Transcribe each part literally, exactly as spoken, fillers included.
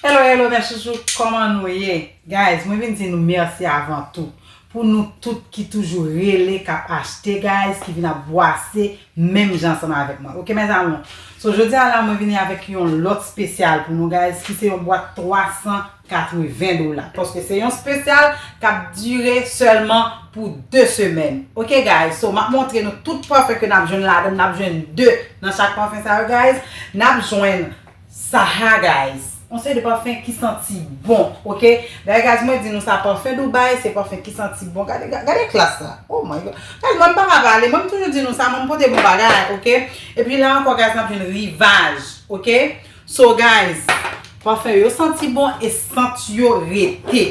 Hello, hello, mes chouchous, kòman nou ye? Guys, mwen vin di nou mèsi avan tou. Pou nou tout ki toujou rele, k ap achte, guys, ki vin ap bwase menm jan ansanm avèk mwen. Oke, mes amours? So, jodi a la, mwen vini avèk yon lòt espesyal pou nou, guys, ki se yon bwat twa san katreven dola. Paske se yon espesyal k ap dire sèlman pou de semèn. Oke, guys? So, m ap montre nou tout pafen ke n ap jwenn ladan, n ap jwenn de nan chak pafen sa yo, guys. N ap jwenn Saha, guys. Yon seri de pafen ki santi bon, oke? Dayè, guys, mwen di nou sa, pafen Dubai, se pafen ki santi bon. Gade, ga- gade klas la. Oh my God. Guys, mwen m pa ka pale, mwen m toujou di nou sa, mwen m pote bon bagay, oke? Epi la ankò, guys, n ap jwenn rivaj, oke? So, guys, pafen yo santi bon e sant yo rete.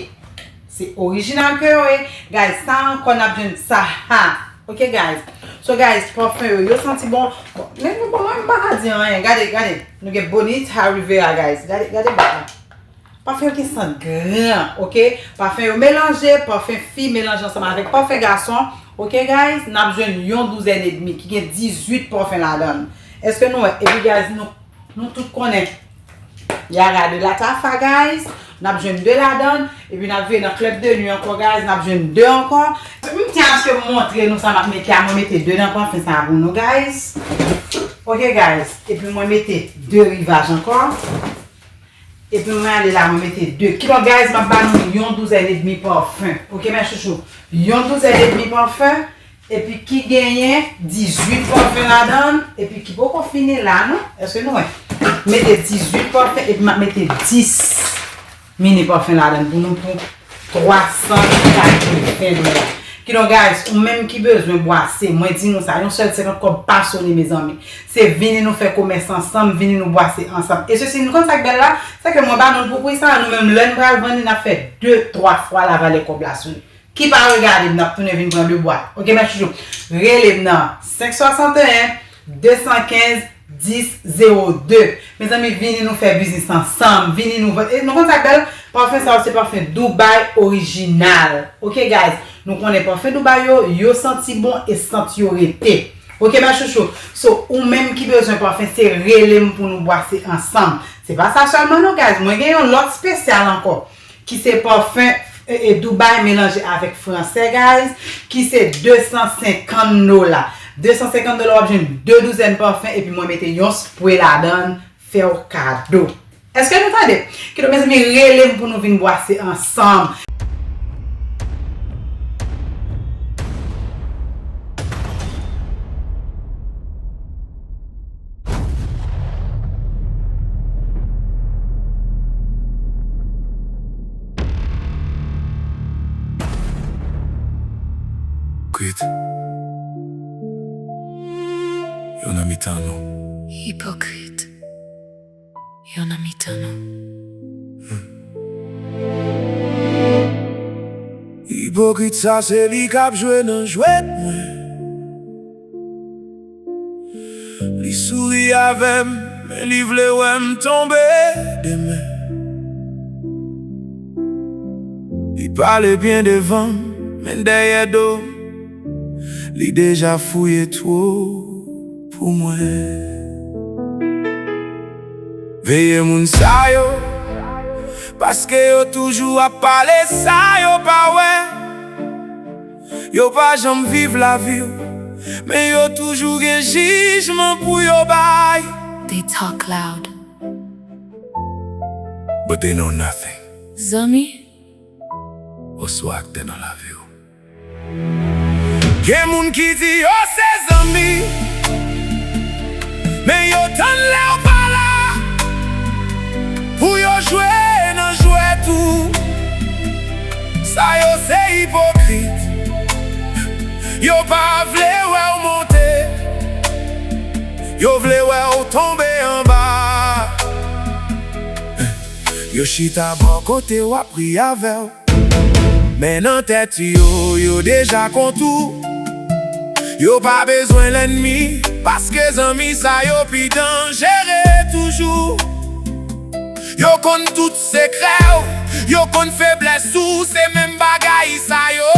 Se orijinal ke yo ye. Guys, sa ankò n ap jwenn Saha. Oke, guys. So, guys, pafen yo, yo santi bon. Bon, men bon, mwen m pa ka di anyen. Gade, gade. Nou gen Bonita Rivera, guys. Gade, gade bak la. Pafen yo gen sant gran, oke? Pafen yo melanje, pafen fi melanje ansanm avèk pafen gason. Oke, guys, n ap jwenn yon douzèn edmi ki gen dizuit pafen ladan l. Èske nou wè? Epi, guys, nou, nou tout konnen Yara de Latafa, guys. N ap jwenn de ladan l. Epi n ap vire nan club de nuit ankò, guys. N ap jwenn de ankò. M te aske m montre nou sa m ap mete a. Mwen mete de nan pafen sa a pou nou, guys. Oke, guys. Epi mwen mete de rivaj ankò. Epi mwen ale la, mwen mete de. Kidonk, guys, m ap ba nou yon douzèn edmi pafen. Oke, mes chouchous? Yon douzèn edmi pafen. Epi ki genyen dizuit pafen ladan l, epi ki poko fini la, non? Èske nou wè? Mete dizuit pafen, epi m ap mete dis mini pafen ladan l pou nou pou twa san katreven dola. Kidonk, guys, ou menm ki bezwen bwase, mwen di nou sa, yon sèl senkant kòb pa sone, mezanmi. Se vini nou fè komès ansanm, vini nou bwase ansanm. E sesi, nou konn sa k bèl la? Se ke mwen ba nou l pou pri sa, nou menm, lè n pral vann li, n ap fè de, twa fwa lavalè kòb la sou li. Ki pa regade m, n ap tounen vin pran de bwat. Oke, mes chouchous? Rele m nan senk swasanteyen, de san kenz, dis zewo de. Mezanmi, vini nou fè biznis ansanm. Vini nou vann. E nou konn sa k bèl? Pafen sa yo se pafen Dubai orijinal. Oke, guys? Nou konnen pafen Dubai yo, yo santi bon e sant yo rete. Oke, mes chouchous? So, ou menm ki bezwen pafen, se rele m pou nou bwase ansanm. Se pa sa sèlman non, guys. Mwen gen yon lòt espesyal ankò. Ki se pafen, e, e, Dubai melanje avèk fransè, guys, ki se de san senkant dola. De san senkant dola, w ap jwenn de douzèn pafen, epi mwen mete yon spray ladan l, fè w kado. Èske nou tande? Kidonk, mezanmi, rele m pou nou vin bwase ansanm. Ipokrit. Yo nan mitan nou. Ipokrit. Yo nan mitan nou. Ipokrit sa se li k ap jwe nan jwèt mwen. Li souri avè m, men li vle wè m tonbe demen. Li pale byen devan m, men dèyè do m, li deja fouye twou pou mwen. Veye moun sa yo, paske yo toujou ap pale sa yo pa wè. Yo pa janm viv lavi yo, men yo toujou gen jijman pou yo bay. They talk loud. But they know nothing. Zanmi. Oswa aktè nan lavi w. Gen moun ki di yo se zanmi, men yo tann lè w pa la pou yo jwe nan jwèt ou. Sa yo se ipokrit. Yo pa vle wè w monte. Yo vle wè w tonbe anba. Yo chita bò kote w ap ri avè w. Men nan tèt yo, yo deja kont ou. Yo pa bezwen lènmi, paske zanmi sa yo pi danjere toujou. Yo konn tout sekrè w, yo konn feblès ou, se menm bagay sa yo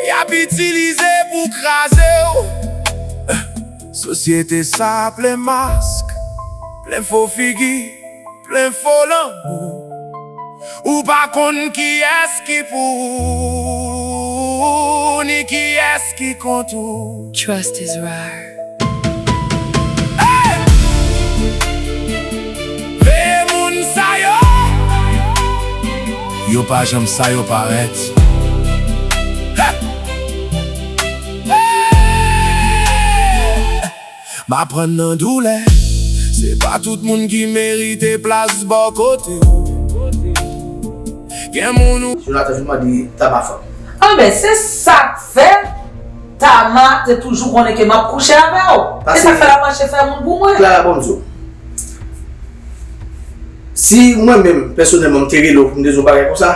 y ap itilize pou kraze w. Sosyete sa plen mask, plen fo figi. Plen fo lanmou. Ou pa konn kiyès ki pou ou, ni kiyès ki kont ou. Trust is rare. Hey! Veye moun sa yo. Yo pa janm sa yo parèt. Hey! M aprann nan doulè. Se pa tout moun ki merite plas bò kote w. Gen moun ou Jonathan vin mande Tama fanm. Anben, se sa k fè Tama te toujou konnen ke m ap kouche avè w. E sa k fè l ap mache fè moun pou mwen. Clara, bon, m di w. Si mwen menm, pèsonèlman, m te rele w pou m te di w yon bagay konsa,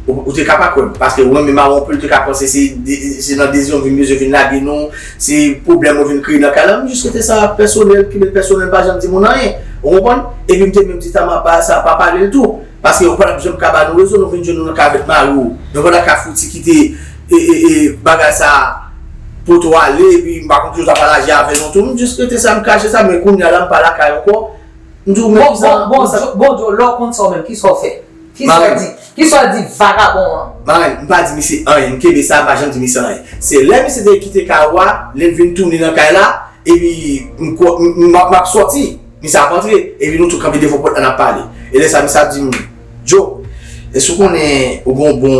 ou, ou te ka pa kwè m. Paske ou menm, Maron Poul te ka panse se de- se nan dezi w vin bezwen vin lage nou, se pwoblèm ou vin kreye nan kay la. M jis rete sa pèsonèl, kenbe l pèsonèl, m pa janm di moun anyen. Ou konprann? Epi m te menm di Tama pa sa, pa pale l tou. Paske ou pa t ap janm ka ba nou rezon, nou vin jwenn nou nan kay avèk mari w. Nou pa t ap ka fouti kite e, e, e, bagay sa poto ale, epi m pa konn ki jan w t ap al aji avè nou tou. M jis rete sa, m kache sa, men kounye a la, m pa lakay ankò. M di w, men Bon, kisa, bon, bon, kisa Djo, bon, Djo, lè w konn sa w menm, kisa w fè? Kisa w Marenn. di? Kisa w di vagabon an? Marenn, m pa di misye anyen, m kenbe sa, m pa janm di misye anyen. Se lè misye te kite kay ou a, lè l vin tounen nan kay la, epi m, m, m, m ap sòti, misye ap antre, epi nou tou kanpe devan pòt la, n ap pale. E lè sa, misye ap di m, Djo, èske w konnen ou gen yon bon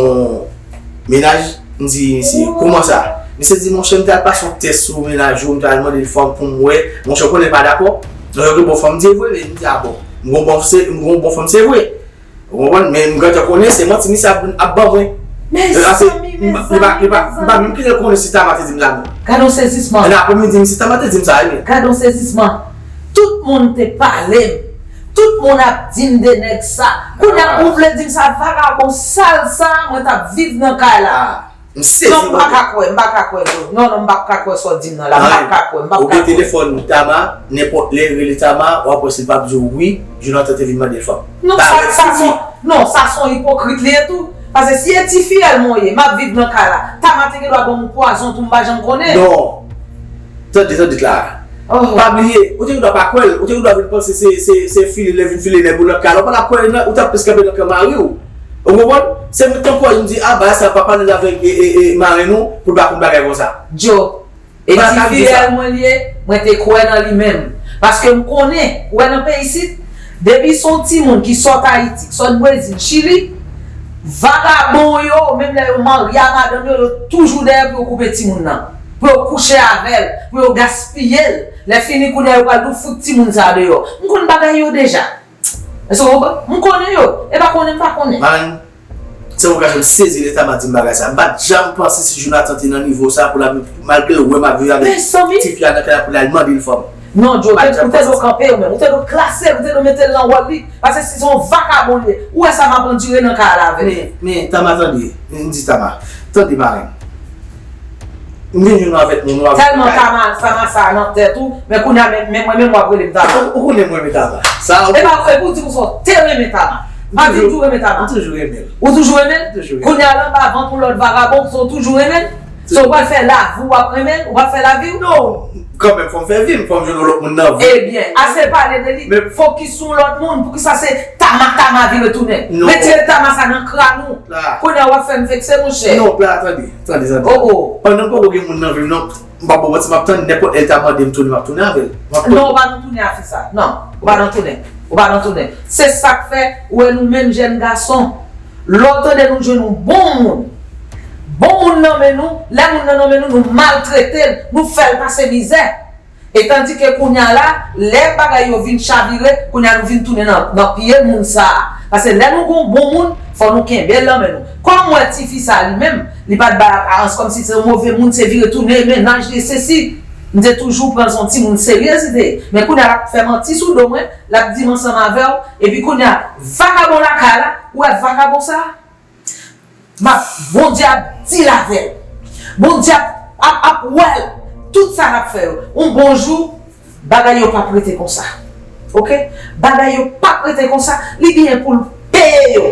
mennaj? M di misye, kòman sa? Misye di, monchè, m t al pase yon tès sou mennaj ou, m t al mande l fanm pou m wè. Monchè, w konnen l pa dakò. Donk, yo gen bon fanm, m di, e vre, men m di, a bon. M gen yon bon, se, m gen yon bon fanm, se vre. Ou konprann? Men m gentan konnen se manti misye ap, ap ban mwen. Mezanmi, mezanmi, mezanmi. M pa menm kite l konnen si Tama te di m sa, non. Gade yon sezisman. Nan aprèmidi, misye Tama te di m sa, wi. Gade yon sezisman. Tout moun te pale m. Tout moun ap di m de nèg sa. Kounye a, ou vle di m sa, vagabon sal sa, mwen t ap viv nan kay la. Ah, m sezi. Non, m pa ka kwè, m pa ka kwè, Djo. Non, non, m p ap ka kwè sa w di m nan la. M p ap ka kwè, m p ap ka kwè. Ou gen telefòn Tama, nenpòt lè, rele Tama, w ap wè si l p ap di w wi, Jonathan te vin mande l fanm. Non, sa, sa se yon, non, sa se yon ipokrit li ye tou. Paske si e ti fiyèl mwen ye, m ap viv nan kay la, Tama te gen dwa ban m pwazon tou, m pa janm konnen. Non. Tande, tande la. Oh. Pa bliye, ou te gen dwa pa kwè l, ou te gen dwa vin panse se, se, se file, lè vin file nèg ou nan kay la, ou pa t ap kwè nan, ou t ap plis kanpe nan kan mari w. Ou konprann? Se menm tankou m di, a, bagay sa, pa pale l avèk, e, e, e, marenn ou, pou l pa konn bagay konsa. Djo, e ti fiyèl mwen li ye, mwen te kwè nan li menm. Paske m konnen, ou wè nan peyi isit, depi se yon timoun ki sot Ayiti, ki sot Brezil, Chili, vagabon yo, menm lè yo marye a madanm yo, yo toujou dèyè pou yo koupe timoun nan, pou yo kouche avè l, pou yo gaspiye l. Lè fini, kounye a, yo pral di w fout timoun sa deyò. M konn bagay yo deja. Èske w konprann? M konnen yo. E pa konnen m pa konnen. Man, se mwen ka janm sezi lè Tama di m bagay sa. M pa t janm panse si Jonathan te nan nivo sa pou l ap, malgre l wè m ap viv avèk ti fi a nan kay la pou l al mande l fanm. Non, Djo, ou te dwe kanpe ou menm. Ou te dwe klase l, ou te dwe mete l nan wòl li. Paske si se yon vagabon li ye, ou wè sa m ap andire nan kay la avè l. Men, men, Tama, tande. M di Tama, tande, marenn. M vin jwenn ou avèk moun, ou avèk Tèlman kay. Tama, Tama sa nan tèt ou, men kounye a, men, men mwen menm w ap rele m Tama. Ou, ou konnen mwen renmen Tama. Sa, ou E pa, e pou di konsa, w te renmen Tama. M pa di w toujou renmen Tama. M toujou renmen l. Ou toujou renmen l? Toujou renmen l. Kounye a la, anba vant yon lòt vagabon, ou toujou renmen l? So, ou pral fè lavi w, w ap renmen l? Ou pral fè lavi w? Non, kanmenm, fò m fè vi m, fò m jwenn yon lòt moun nan vi m. Ebyen, ase pale de li. Men fokis sou yon lòt moun. Poukisa se Tama, Tama vire tounen? Non. Retire Tama sa nan kràn ou. Kounye a w ap fè m vekse, monchè. Non, Clara, tande, tande, tande. Oh, oh. Pandan m poko gen moun nan vi m, non, m p ap ba w manti, m ap tann nenpòt lè l ta mande m tounen, m ap tounen avè l. M ap tann. Non, ou pa nan tounen a fi sa. Non, ou pa nan tounen. Ou pa nan tounen. Se sa k fè, ou wè nou menm jèn gason, lè w tande nou jwenn yon bon moun, bon moun nan men nou, lè moun nan nan men nou, nou maltrete l, nou fè l pase mizè. E tandike kounye a la, lè bagay yo vin chavire, kounye a nou vin tounen nan, nan piye moun sa a. Paske lè nou gen yon bon moun, fò nou kenbe l nan men nou. Kòm m wè tifi sa a li menm, li pa t bay aparans kòmsi se yon move moun, se vire tounen mennaj li, sesi. M te toujou pran l se yon timoun serye li te ye. Men kounye a l ap fè manti sou do mwen, l ap di m ansanm avè w, epi kounye a, vagabon lakay la, ou wè vagabon sa a? M ap, Bondye ap deal avè l. Bondye ap, ap, ap wè l. Tout sa l ap fè yo. Yon bon jou, bagay yo p ap rete konsa. Oke? Bagay yo p ap rete konsa. Li genyen pou l peye yo.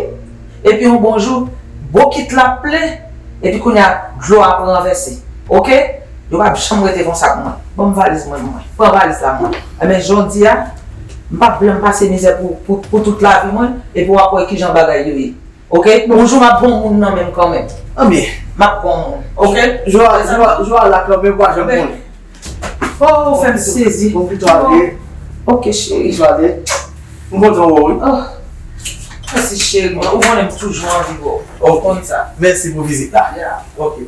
Epi yon bon jou, bokit la ap plen. Epi kounye a, dlo a ap ranvèse. Oke? Yo p ap janm rete konsa pou mwen. Ban m valiz mwen pou mwen. Pran valiz la pou mwen. Enben, jodi a, M p ap vle m pase mizè pou, pou, pou tout lavi mwen, epi w ap wè kijan bagay yo ye. Oke? Yon jou m ap gen yon moun nan men m kanmenm. Anben. M ap gen yon moun. Oke? Jou a, jou a, jou a la kanmenm, pa janm konnen. Oh, ou fè m sezi. Bon, pito ale. Oke, cheri. Pito ale. M kontan wè w, wi. Oh. Mèsi, cheri. Ou konnen m toujou anvi wè w. Ou konn sa. Mèsi pou vizit la. Yeah. Oke.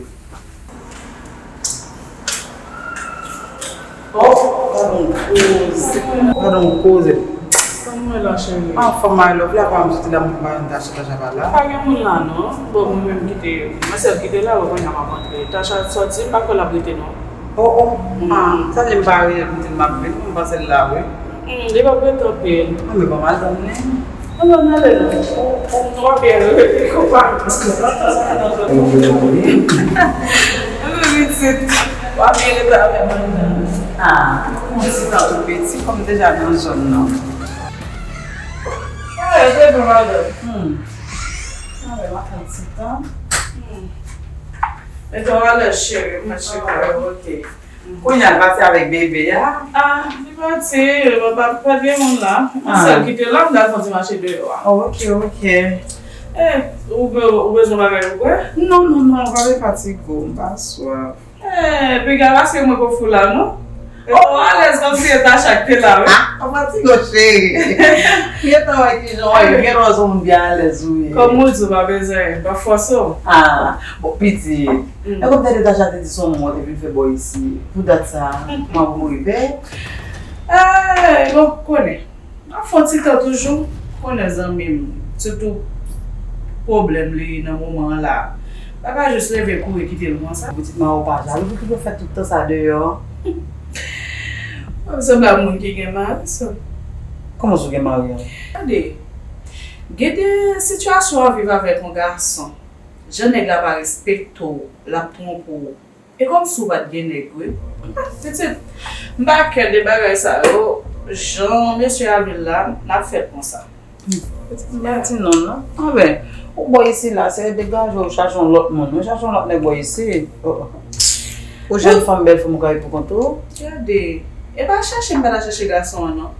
Oh, gadon koze. Gadon koze. Kòman w ye la, cheri? Anfòm, my love. La pa m soti la, m pa ta chita chapa la. Pa gen moun la, non. Bon, mwen menm kite, mwen sèl kite la, wè, kounye a m ap antre. Tacha soti, m pa kwè l ap rete, non. Oh, oh. Ah, sa vle m pa rele l pou di l m ap vin, m panse l la, wi. Hmm, li p ap rete anpil. Ah, men ban m al tann li. Ann, ann, ale non. Ou, ou, nou ap byen rete konpa. Ann, pitit. W ap byen rete avè m anndan. Ah, ou konn si sa tou piti, kòm deja nan zòn nan. Ah, e bebe madanm. Hmm. Ah, men m ap pran ti tan. Hmm. Mete w alèz, cheri, mwen cheri. Ah, ok. Kounye a l pati avèk bebe a? Ah, li pati, pa, pa, pa t gen moun la. Mwen sèl ki te la, m t al fè yon ti mache deyò a. Oh, ok, ok. Eh, ou be-, ou bezwen bagay pou bwè? Non, non, non, pa vle fatige w, m pa swaf. Eh, piga paske mwen k ofri w la, non? Oh, alèz kòmsi e Tacha k te la, wi. Ah, pa fatige w, cheri. M gentan wè kijan w ye, m gentan wè se yon moun byen alèz ou ye. Kòm ou di, w pa bezwen, m pa fòse w. Ah, bon, pitit. Mm. E kòm tande Tacha te di se yon moun te vin fè bò isi. Pou dat sa, kòman pou rive? Eh, bon, konnen. M ap fè yon ti tan toujou. Konnen zanmi m, sitou pwoblèm li nan moman an la. M pa ka jis leve kouri kite l konsa. Pitit mari w pa jalou pou ki pou fè tout tan sa deyò? Ou sanble ak moun ki gen mari, sa. Kòman sa w gen mari an? Gade, gen de sitiyasyon w ap viv avèk yon gason. Jan nèg la pa respekte w, l ap twonpe w. E kòmsi w pa t gen nèg vre. Ah, pitit, m pa kè de bagay sa yo, jan mesye a vle l la, n ap fè l konsa. Pitit, m pa di non, non. Anben, ou bò isi la, se degaje w chache yon lòt moun. Ou chache yon lòt nèg bò isi. Oh, oh. Ou jèn fanm, bèl fanm, ou ka viv pou kont ou. Gade, e pa chache, m pa ta chache gason an, non.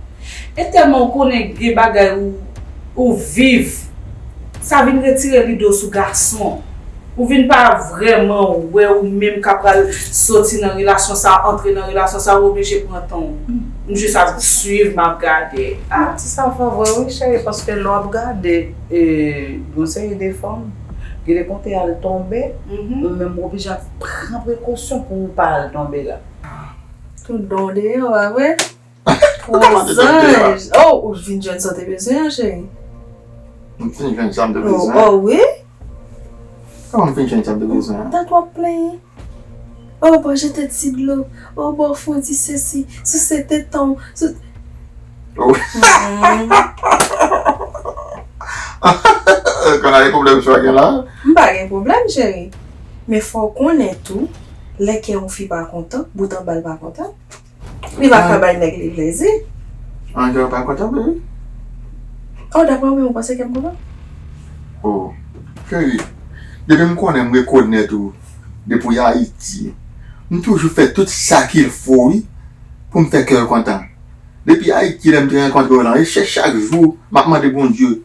E tèlman ou konnen gen bagay ou, ou viv, sa vin retire lide w sou gason. Ou vin pa vrèman wè ou menm ka pral soti nan relasyon sa, antre nan relasyon sa, ou oblije pran tan w. M jis ap swiv, m ap gade. Ah. Ti sa fè vre wi, cheri, paske lè w ap gade, e, yon seri de fanm, gen de kote al tonbe, ou menm ou oblije ap pran prekosyon pou ou pa al tonbe la. Tout don deyò, pa vre? Ou ta mande dòk deyò a. Oh, ou vin jwenn sa w te bezwen an, cheri. M fin jwenn sa m te bezwen an. Oh, wi. Kòman m fin jwenn sa m te bezwen an? Dat w ap plenyen. Oh, bon, jete ti dlo. Oh, bon, fon di sesi. Souse teton. Sou... Oh. Kounye a e pwoblèm sa w gen la? M pa gen pwoblèm, cheri. Men fò w konnen tou, lè kè yon fi pa kontan, bout anba l pa kontan. Li pa ka bay nèg li plezi. An, kè w pa kontan, baby? Oh, daprè ou menm, ou panse kè m kontan? Oh, cheri, depi m konnen m rekonèt ou depi w Ayiti, m toujou fè tout sa qu'il faut, wi, pou m fè kè w kontan. Depi Ayiti, lè m te rankontre w lan, e chè chak jou, m ap mande Bondye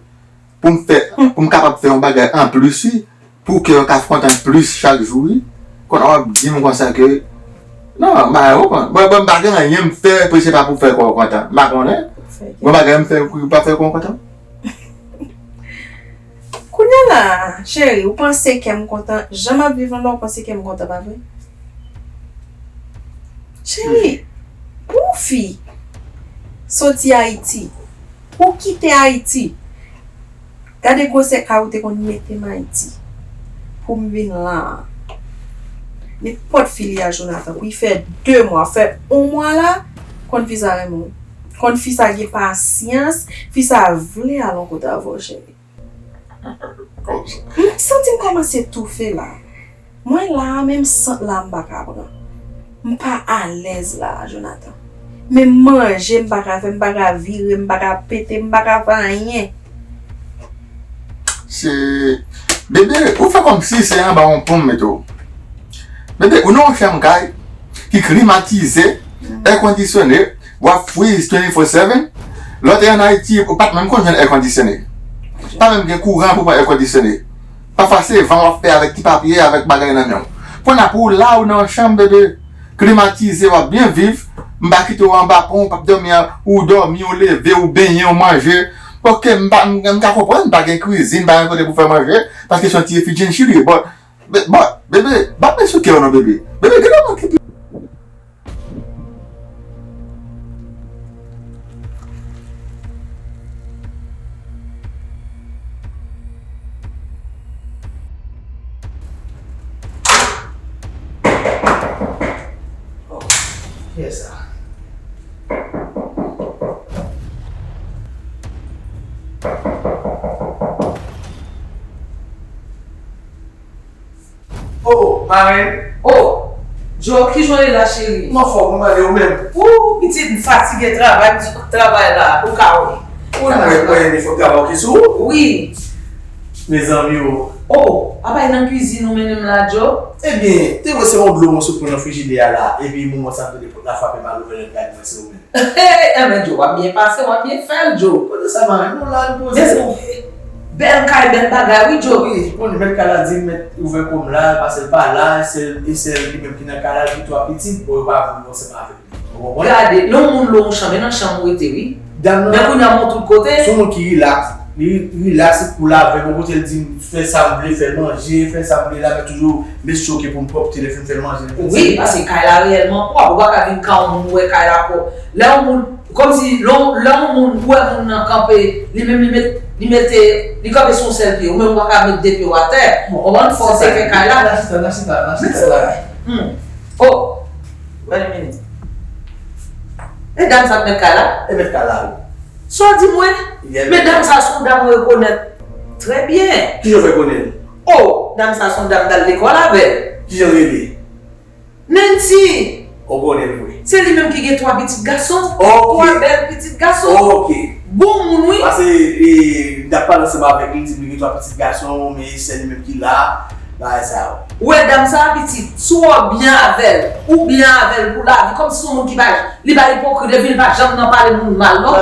pou m fè, pou m kapab fè yon bagay anplis, wi, pou kè w ka kontan plis chak jou, wi. Kounye a w ap di m konsa ke, non, m pa konprann. Bon, bon, m pa gen anyen m fè, pou se pa pou fè kè w kontan. M pa konnen. Bon, bagay m fè pou pa fè kè w kontan. Kounye a la, cheri, ou panse kè m kontan? Jan m ap viv an la, ou panse kè m kontan, pa vre? Cheri, pou yon fi soti Ayiti, ou kite Ayiti, gade gwosè kay ou te konn mete m Ayiti pou m vin la a. Nenpòt fi li a, Jonathan, pou li fè de mwa, fè yon mwa la, konn fi sa renmen w. Konn fi sa gen pasyans, fi sa vle al yon kote avè w, cheri. M santi m kòmanse toufe la. Mwen la a, menm sant la a m pa ka pran. M pa alèz la a, Jonathan. Menm manje m pa ka fè, m pa ka vire, m pa ka pete, m pa ka fè anyen. Se, bebe, ou fè kòmsi se anba yon pon m mete w. Bebe, ou nan yon chanm kay ki klimatize, èkondisyone, w ap friz twenty-four seven. Lè w te ann Ayiti, ou pa t menm konn jwenn èkondisyone. Pa menm gen kouran pou pran èkondisyone. Pafwa se van w ap fè avèk ti papye, avèk bagay nan men w. Kounye a pou w la, ou nan yon chanm, bebe, klimatize, w ap byen viv. M pa kite w anba pon, w p ap dòmi, ou dòmi, ou leve, ou benyen, ou manje. Oke, m pa, m, m ka konprann, pa gen kwizin, pa gen kote pou fè manje, paske se yon ti refugee in Chile, but Be-, bon, bebe, pa mete sou kè w non, bebe. Bebe, gade manke pi. Oh, yes, sir. Oh, marenn. Oh, Joe, kijan w ye la, cheri? M anfòm, mwen mande ou menm. Ooh, pitit, m fatige travay, m di kout travay la, ou ka wè. Ou nan wè mwen, fòk travay ki sou ou. Wi. Mezanmi o. Oh, apa e nan kwizin ou mennen m la, Joe? Ebyen, te wè se yon dlo mwen sot pran nan frijidè a la, epi moman sa m tande pòt la frape, m al ouvè l, m gade mwen se ou menm. Enben, Joe, w ap byen pase, w ap byen fè l, Joe. Kote sa, marenn? Nou la, nou poze nou. Bèl kay, bèl bagay, wi, Joe. Wi, konnen mèt kay la di m mèt ouvè kò m la, pase l pa la, e sèl, e sèl li menm ki nan kay la, li gen twa pitit, bon, yo pa vle ansanm avè m. Ou konprann? Gade, lè yon moun lwe yon chanm, e nan chanm ou rete, wi. Dam nan, men kounye a, m tout kote. Se yon moun ki rilaks. Li rilaks, li cool avè m. Yon kote l di m fè sa m vle, fè manje, fè sa m vle la, men toujou make sure ke pou m pwòpte lè fin fè l manje, lè fin sèvi. Wi, paske kay la reyèlman pwòp. Ou pa ka vin ka yon moun wè kay la pwòp. Lè yon moun, kòmsi lè yon, lè yon moun wè moun nan kanpe, li menm li met, li mete, li kanpe sou yon sèl pye. Ou menm ou pa ka met de pye w atè. Bon, ou konprann? Fò w se fè kay la. N a chita, n a chita, n a chita la. Hmm. Oh, wait a minute. E dam sa k mèt kay la? E mèt kay la, wi. Sa w di mwen? Men dam sa se yon dam mwen rekonèt trè byen. Kijan w fè konnen l? Oh, dam sa se yon dam m t al lekòl avè l. Kijan l rele? Nancy. Ou konnen l vre. Se li menm ki gen twa pitit gason. Ok. Twa bèl pitit gason. Ok. Bon moun, wi. Paske, e, m t ap pale ansanm avèk li, li di m li gen twa pitit gason, men se li menm ki la, bagay sa yo. Ou wè dam sa a, pitit, si w byen avè l, ou byen avè l pou lavi, kòmsi se yon moun ki pa, li pa ipokrit, epi li pa janm nan pale moun mal, non.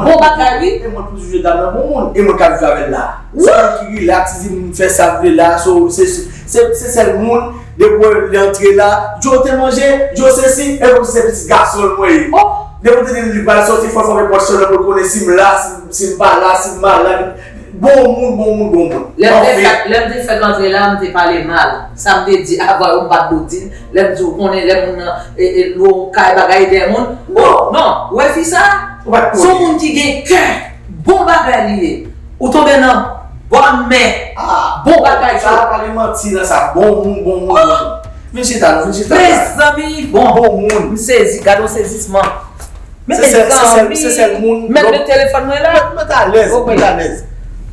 Bon bagay, wi. E mwen toujou jwe dam nan bon moun, e mwen k ap viv avè l la. Se mwen ki rilaks, li di m fè sa m vle la, so, se, se, se sèl moun, depi li antre la, Joe te manje, Joe sesi, e kòmsi se pitit gason l mwen ye. Depi w tande li pral sòti, fò l fèmen pòt chanm nan pou l konnen si m la, si m, si m pa la, si m malad. Bon moun, bon moun, bon moun. Lè m te fèk, lè m te fèk antre la, m te pale mal. Sa m te di avan yo, m pa t dwe di l. Lè m di w konnen, lè moun nan, e, e, lwe yon kay, bagay dèyè moun. Non, non, ou wè fi sa a? Se yon moun ki gen kè. Bon bagay li ye. Ou tonbe nan bòn men. Bon bagay, Joe. Sa pa gen manti nan sa. Bon moun, bon moun, bon moun. Vin chita, non, vin chita la. Mezanmi, bon. Bon moun. M sezi, gade yon sezisman. Men mezanmi, se sèl moun. Mèt met telefòn mwen la. Mèt, mèt alèz, mèt alèz.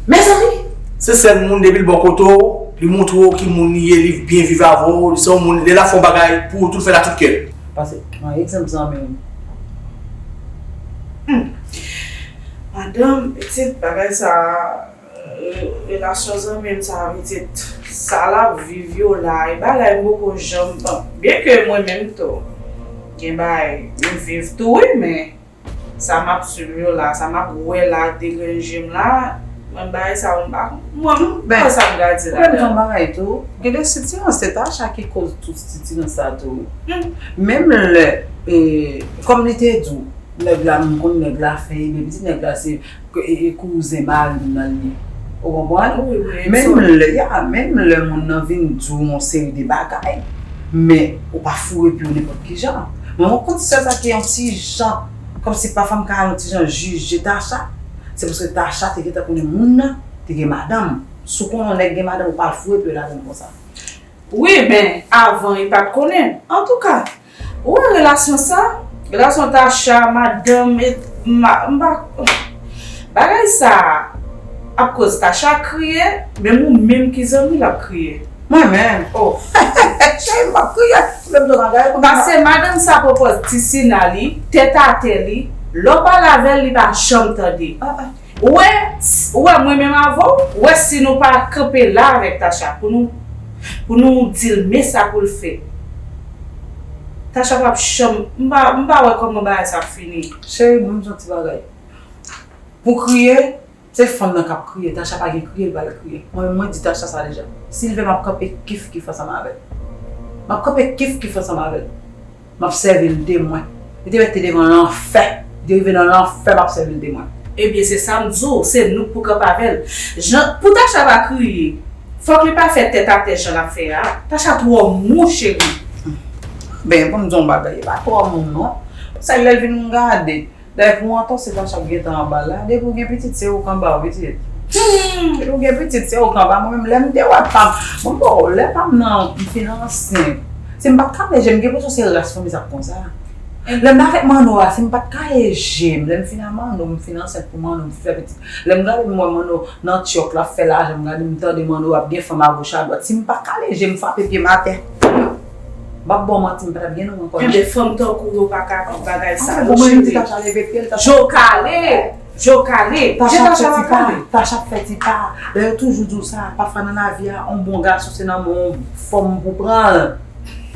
Mezanmi. Se sèl moun, depi l bò kote w, li montre w ki moun li ye, li byen viv avè w, li se yon moun, lè l ap fè yon bagay pou ou tou, l fè l ak tout kè l. Pase, pran egzanp zanmi m. Hmm. Madanm, pitit, bagay sa a, re-, relasyon zanmi m sa a, pitit, sa l ap viv yo la, e bagay m poko janm, bon, byen ke mwen menm tou, gen bagay m viv tou, wi, men sa m ap swiv yo la, sa m ap wè la ak de grenn je m la, mwen bagay sa yo, m pa, mwen, m pa wè sa m ka di ladan. Menm jan bagay tou, gen de sitirans, se Tacha ki koz tout sitirans sa tou. Hmm. Menm lè, e, kòm li te di w, nèg la, m konn nèg la fen, ebyen pitit nèg la se, e, e, kouzen mari m nan li ye. Ou konprann? Wi, wi. Menm lè, ya, menm lè moun nan vin di w yon seri de bagay, men ou pa foure pye w nenpòt ki jan. Men mwen konn sèl sa ki yon ti jan, kòmsi pafwa m ka yon ti jan jije Tacha, se paske Tacha te gentan konnen moun nan te gen madanm. Si w konnen yon nèg gen madanm, ou pa al foure pye w ladan l konsa. Wi, men avan, li pa t konnen. Antouka, ou wè relasyon sa, relasyon Tacha, madanm, e, ma, m pa, bagay sa ap koz Tacha kriye, menm ou menm ki zanmi l ap kriye. Mwen menm? Oh. Cheri, m p ap kriye. Lè m di w bagay, paske madanm sa pwopòz ti sina li, tèt atè li, lè w pale avè l, li pa janm tande. Ah, ah. Ou wè, s-, ou wè mwen menm avè w, ou wè si nou pa kanpe la avèk Tacha pou nou, pou nou di l men sa pou l fè. Tacha p ap janm, m pa, m pa wè kòman bagay sa ap fini. Cheri, ban m di w yon ti bagay. Pou kriye, se fanm nan k ap kriye. Tacha pa gen kriye, l pral kriye. Mwen menm, mwen di Tacha sa deja. Si l vle, m ap kanpe kif kif ansanm avè l. M ap kanpe kif kif ansanm avè l. M ap sèvi l de mwen. Li te mèt te devan lanfè. Li te rive nan lanfè, m ap sèvi l de mwen. Ebyen, se sa m di w, se nou k pou kanpe avè l. Jan, pou Tacha pa kriye, fòk li pa fè tèt atè jan l ap fè a. Tacha twò mou, cheri. Ben, pou m di w yon bagay, li pa twò mou, non. Sa lè l vin m gade. Dayè, pou Anton, se Tacha k gentan anba la. Depi w gen pitit, se ou k anba w, pitit. Hmm. Depi w gen pitit, se ou k anba. Mwen menm, lè m te wè pa m, mwen, bon, lè pa m nan, m fin ansent. Si m pa t kale je m, gen enpresyon se ras fanmi sa k konsa. Lè m t avèk Manno a, si m pa t kale je m, lè m fin a Manno, m fin ansent pou Manno, m fin fè pitit. Lè m gade m wè Manno nan tyòk, l ap fè lajan, m gade m tande Manno ap gen fanm agoch adwat. Si m pa kale je m, frape pye m atè. M p ap ba w manti, m pa t ap gen nou ankò non. Ebyen, fanm tankou w yo pa ka pou bagay sa yo, cheri. Je w kale, je w kale. Tacha ap fè ti pa, Tacha ap fè ti pa. Lè yo toujou di w sa, pafwa nan lavi a, yon bon gason se nan men yon fanm pou pran l.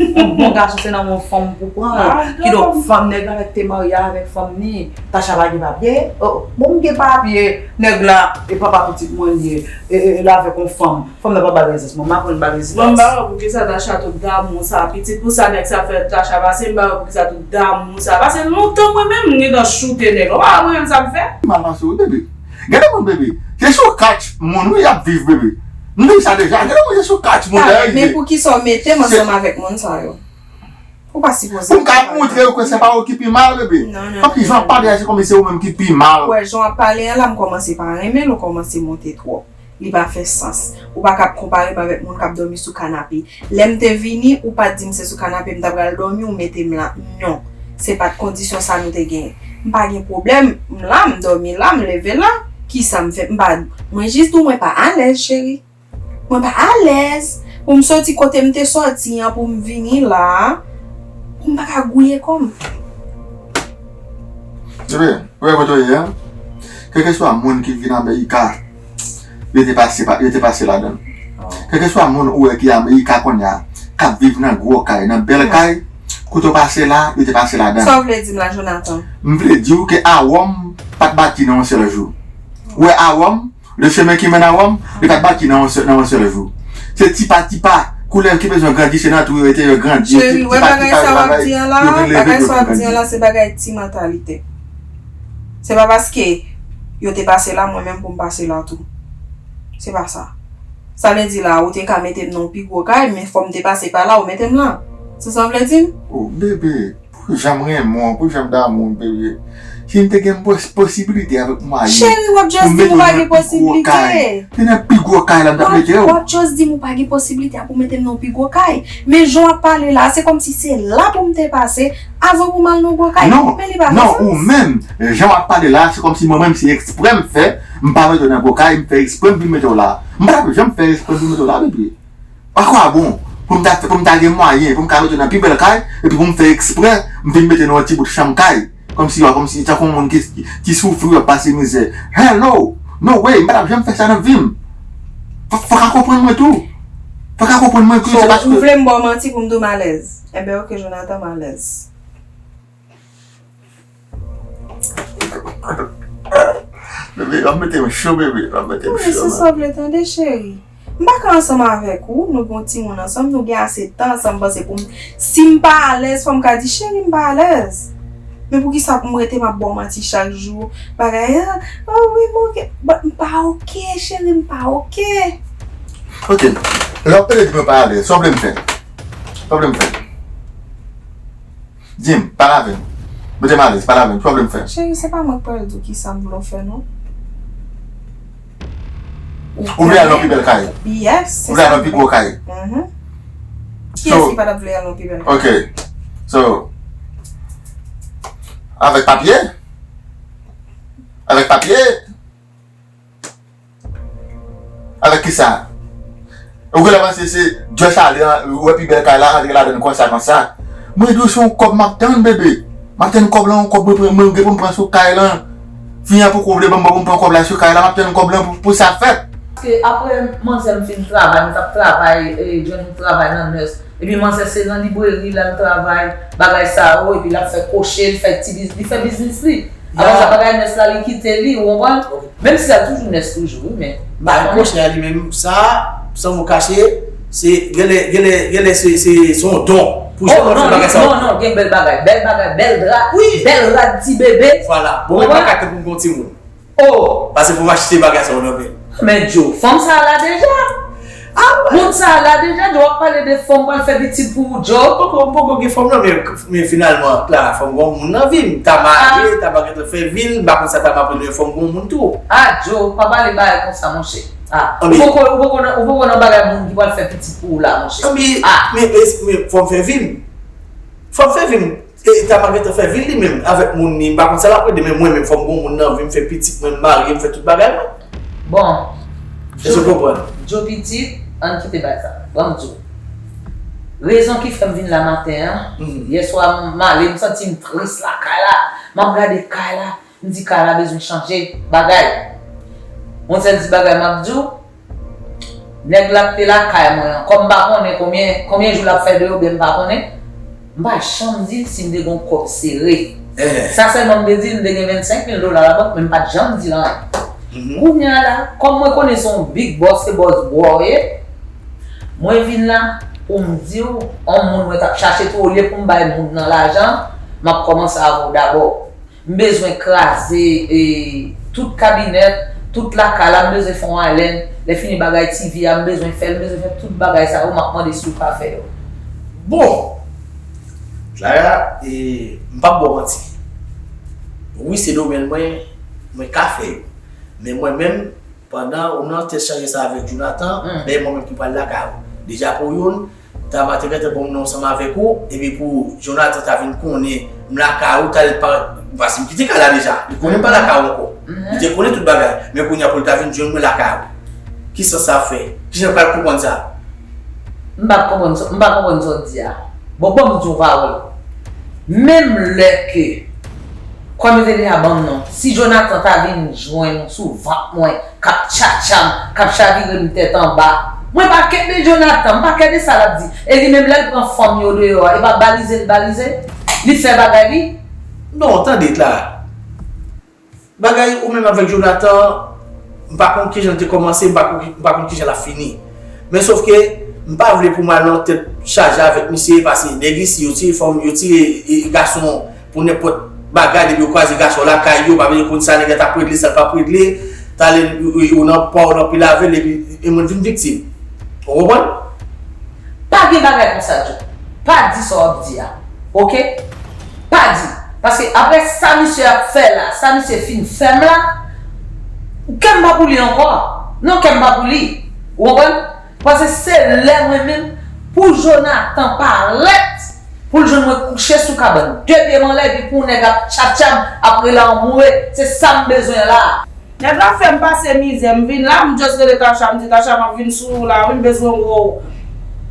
Yon bon gason se nan men yon fanm pou pran l. Kidonk, fanm nèg la mèt te marye avèk fanm ni. Tacha pa gen papye. Oh, bon, m gen papye. Nèg la, e papa pitit mwen li ye. E, e, e l avèk yon fanm. Fanm nan pa ba l rezistans. Mwen, m aprann ba l rezistans. Mwen, m pa wè poukisa Tacha tout damou sa. Pitit pou sa nèg sa fè Tacha pase, m pa wè poukisa tout damou sa. Pase lontan mwen menm, m gentan choute nèg la. Ou pa wè mwen menm sa m fè? Mal pase wi, bebe. Gade moun, bebe. Se sou katch moun wi y ap viv, bebe. M di w sa deja. Gade moun, se sou katch moun y ap viv. Men poukisa w mete m ansanm avèk moun sa yo? Ou pa sipoze. Pou m ka montre yo ke se pa ou ki pi mal, bebe. Non, non, non. Paske jan w ap pale a, se kòmsi se ou menm ki pi mal. Ou wè, jan w ap pale a la, m kòmanse pa renmen l, ou kòmanse monte twòp. Li pa fè sans. Ou pa ka ap konpare m avèk moun k ap dòmi sou kanape. Lè m te vini, ou pa t di m se sou kanape m ta pral dòmi, ou mete m la. Non. Se pa t kondisyon sa nou te genyen. M pa gen pwoblèm, m la, m dòmi la, m leve la. Kisa m fè? M pa, mwen jis di w mwen pa alèz, cheri. Mwen pa alèz pou m soti kote m te soti an, pou m vini la, pou m pa ka gouye kò m. Bebe, ou wè kote w ye a? Kèlkeswa moun ki vin Amerika, yo te pase pa, yo te pase ladan l. Kèlkeswa moun ou wè ki Amerika kounye a, k ap viv nan gwo kay, nan bèl kay, kote w pase la, yo te pase ladan l. Sa w vle di m la, Jonathan? M vle di w ke Awòm pa t bati nan yon sèl jou. Ou wè Awòm, le chemin qui mène à Rome, li pa t bati nan yon sèl, nan yon sèl jou. Se ti pa ti pa, koulèv ki bezwen grandi, se nan twou yo rete, yo grandi. Cheri, wè bagay sa w ap di an la, bagay sa w ap di an la, se bagay ti mantalite. Se pa paske yo te pase la, mwen menm pou m pase la tou. Se pa sa. Sa vle di la, ou te ka mete m nan yon pi gwo kay, men fò m te pase pa la, ou mete m la. Se sa w vle di m? Oh, bebe. Pou jan m renmen w, pou jan m damou w, bebe. Si m te gen pos-, posibilite avèk mwayen pou m mete w nan pi gwo kay, se nan pi gwo kay la m t ap mete w. W ap just di m ou pa gen posibilite a pou mete m nan pi gwo kay. Men jan w ap pale la, se kòmsi se la pou m te pase avan pou m al nan gwo kay. Men li pa fè sans. Non, ou menm, jan w ap pale la, se kòmsi mwen menm se eksprè m fè, m pa mete w nan gwo kay, m fè eksprè m vin mete w la. M pa t ap janm fè eksprè m vin mete w la, bebe. Akwabon pou m ta, pou m ta gen mwayen pou m ka mete w nan pi bèl kay, epi pou m fè eksprè m vin mete w nan yon ti bout chanm kay, kòmsi w, kòmsi tankou yon moun ki, ki, ki soufri, w ap pase mizè. Hello! No way! M pa t ap janm fè sa nan vi m. Fò, fò w ka konprann mwen tou. Fò w ka konprann mwen tou, se paske. Ou vle m ba w manti pou m di w m alèz? Enben, oke, Jonathan, m alèz. Bebe, w ap mete m cho, bebe, w ap mete m cho. Wi, se sa w vle tande, cheri. M pa ka ansanm avèk ou, nou gen yon timoun ansanm, nou gen ase tan ansanm, m panse pou m, si m pa alèz, fò m ka di, cheri, m pa alèz. Men poukisa pou m rete, m ap ba w manti chak jou, bagay, ah, oh wi, m oke. But m pa oke, cheri, m pa oke. Oke, lè w pede di mwen pa alèz, sa w vle m fè? Sa w vle m fè? Di m, pale avè m. Mete m alèz, pale avè m. Sa w vle m fè? Cheri, se pa mwen k pral di w kisa m vle w fè, non. Ou vle al nan pi bèl kay? Yes, se sa m vle. Ou vle al nan pi gwo kay? Mhm. Kiyès ki pa t ap vle al nan pi bèl kay? Ok. So, avèk papye? Avèk papye? Avèk kisa? Ou genlè panse se just ale, ou wè pi bèl kay la, antre ladann konsa, konsa. Mwen di w se yon kòb m ap tann, bebe. M ap tann kòb lan, yon kòb mwen pran, mwen gen pou m pran sou kay lan. Fi an poko vle ban m, ban m pran kòb la sou kay la, m ap tann kòb lan pou, pou sa fèt. Paske apre manzè m fin travay, m t ap travay, e, jwenn yon travay nan nès. Epi manzè se nan libreri l al travay, bagay sa yo, epi l ap fè kwoche, li fè ti biz-, li fè biznis li. Apre sa, bagay nès la, li kite li, ou konprann? Menm si sa toujou nès toujou, wi, men m pa konnen. Mouche a li menm, sa, san mo kache, se, genlè, genlè, genlè, se, se, se yon don. Pou jan mwen fè bagay sa. Non, non, gen bèl bagay, bèl bagay, bèl dra, bèl rad ti bebe. Vwala. Bon, mwen pa ka tankou m gon timoun. Oh! Paske pou m achte bagay sa yo nan men. Men Joe, fanm sa la deja. Ah, ouais. Moun sa la deja, Joe ap pale de fanm pral fè pitit pou ou, Joe. Poko, poko gen fanm nan, men, men finalman, Clara, fanm gon moun nan vi m. Ta marye, ta pa gentan fè vi l, m pa konn sa ta m ap rele fanm gon moun tou. Ah, Joe, pa pale bagay konsa, monchè. Ah, ou poko, ou poko nan, ou poko nan bagay moun ki pral fè pitit pou ou la, monchè. Ah, men, men, men, fò m fè vi m. Fò m fè vi m. E ta pa gentan fè vi l li menm avèk moun li, m pa konn sa l ap rele, men mwen menm fò m gon moun nan vi m, fè pitit mwen, m marye, m fè tout bagay mwen. Bon. Èske w konprann? Joe pitit, ann kite bagay sa. Ban m di w. Rezon ki fè m vin la maten an, yèswa m ale, m santi m tris lakay la. M ap gade kay la, m di kay la bezwen chanje bagay. Yon sèl ti bagay m ap di w, nèg la k te lakay mwen an, kòm m pa konnen konbyen, konbyen jou l ap fè deyò, oubyen m pa konnen, m pa janm di l si m te gen yon kòb sere. Sa sèlman m te di l, m te gen vennsenk mil dola labank, men m pa t janm di l anyen. Kounye a la, kòm mwen konnen se yon big boss, se bòs bwa w ye, mwen vin la pou m di w, yon moun mwen t ap chache tou, olye pou m bay moun nan lajan, m ap kòmanse avè w dabò. M bezwen kraze, e, tout kabinèt, tout lakay la, m bezwen fè yon island. Lè fini bagay T V a, m bezwen fè l, m bezwen fè tout bagay sa yo, m ap mande si w ka fè yo. Bon! Clara, e, m p ap ba w manti. Wi, se domèn mwen, mwen ka fè yo. Men mwen menm, pandan ou nan tèt chaje sa avèk Jonathan, men mwen menm ki pral lakay ou. Deja pou youn, Tama te gentan ban m non ansanm avèk ou, epi pou Jonathan ta vin konnen m lakay ou, talè l pa, paske m kite kay la deja. Li konnen m pa lakay ou ankò. Li te konnen tout bagay. Men kounye a pou l ta vin jwenn mwen lakay ou. Ki sans sa ap fè? Kijan l pral konprann sa? M pa konprann sa, m pa konprann sa w di a. Bon, ban m di w yon pawòl. Menm lè ke, kòm yo te deja ban m non, si Jonathan ta vin jwenn ou sou vant mwen, k ap tchatcha m, k ap chavire m tèt anba. Mwen pa kè de Jonathan, m pa kè de sa l ap di. E li menm lè l pran fanm yo deyò a, e pa balize l balize? Li fè bagay li? Non, tande Clara. Bagay ou menm avèk Jonathan, m pa konn kijan l te kòmanse, m pa konn, m pa konn kijan l ap fini. Men sòf ke, m pa vle pou m al nan tèt chaje avèk misye, paske nèg isi, yo tire fanm, yo tire, e, gason pou nenpòt bagay, depi yo kwaze gason lakay yo, pa bezwen konn sa nèg la t ap regle, sa l p ap regle, talè ou nan pa w nan pil avè l, epi e moun vin viktim. Ou konprann? Pa gen bagay konsa, Joe. Pa di sa w ap di a. Oke? Pa di. Paske apre sa misye ap fè la, sa misye fin fè m la, kè m pa pou li ankò. Non, kè m pa pou li. Ou konprann? Paske se lè mwen menm, pou Jonathan parèt, pou l jwenn mwen kouche sou kabann, de pye m anlè, epi pou nèg ap tchatcha m, ap rele anmoure, se sa m bezwen la. Nèg la fè m pase mizè, m vin la, m just rele Tacha, m di, "Tacha, m ap vin sou ou la, wi, m bezwen wè w."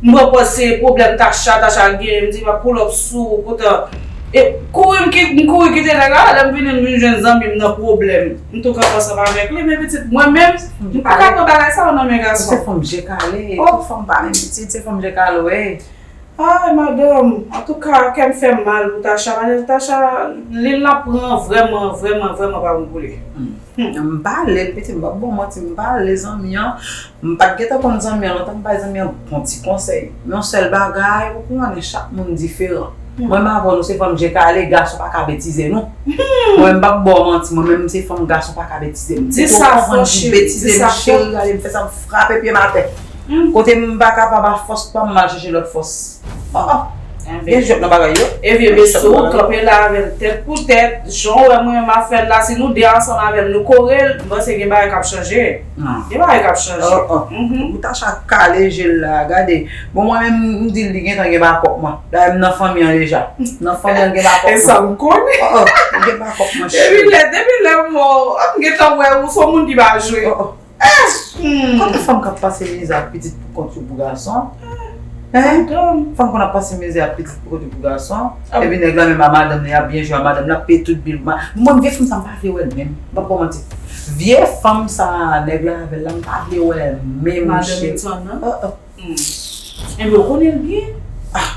M pran pòz se pwoblèm Tacha, Tacha genyen, m di, "M ap pull up sou ou, poutan." E kouri m ki-, m kouri kite nèg la, lè m vini, m vin jwenn zanmi m nan pwoblèm. M tou kanpe ansanm avèk li, men pitit, mwen menm, m pa ka pran bagay sa yo nan men gason. Se fanm je kale, tout fanm pa menm pitit, se fanm je kale w ye. Ay, madanm, antouka, kè m fè m mal pou Tacha. Madanm Tacha, li l ap pran vrèman, vrèman, vrèman pa bon pou li. Hmm. M pale, pitit, m p ap ba w manti, m pale zanmi an. M pa t gentan konn zanmi an lontan, m bay zanmi an bon ti konsèy. Men yon sèl bagay, ou konnen chak moun diferan. Hmm. Mwen, m avè w, nou se fanm je kale, gason pa ka betize nou. Hmm. Mwen, m p ap ba w manti, mwen menm, m se fanm, gason pa ka betize m. Di sa fò, cheri, di sa fò. Cheri, gade m fè sa, m frape pye m atè. Hmm. Kote m pa kapab a fòs pa m, m al chèche lòt fòs. Oh, oh. Gen jwèt nan bagay yo. Epi, epi, si w kanpe la avè l tèt pou tèt, jan w wè mwen menm m ap fè l la, si nou de ansanm avè l, nou kore l, m panse gen bagay k ap chanje. Non. Gen bagay k ap chanje. Oh, oh. Mhm. Ou Tacha kale je l la, gade. Bon, mwen menm, m di l li gentan gen bakòp mwen. Dayè, m nan fanmi an deja. Nan fanmi an gen bakòp mwen. E sa m konnen. Oh, oh, m gen bakòp mwen, cheri. Depi lè, depi lè m wè w, m gentan wè ou se yon moun ki pa jwe. Oh, oh. Eh! Hmm. Konbyen fanm k ap pase mizè ak pitit pou kont yo pou gason? Hein? Fanm konn ap pase mizè ak pitit pou kont yo pou gason. Ah. Epi nèg la menm a madanm li, ap byen jwe a madanm li, ap peye tout bil. Ma-, mwen, vye fanm sa, m pa vle wè l menm. M p ap ba w manti. Vye fanm sa, nèg la avè l la, m pa vle wè l menm, cheri. Madanm Edson nan? Oh, oh. Hmm. Enben, ou konnen l byen? Ah,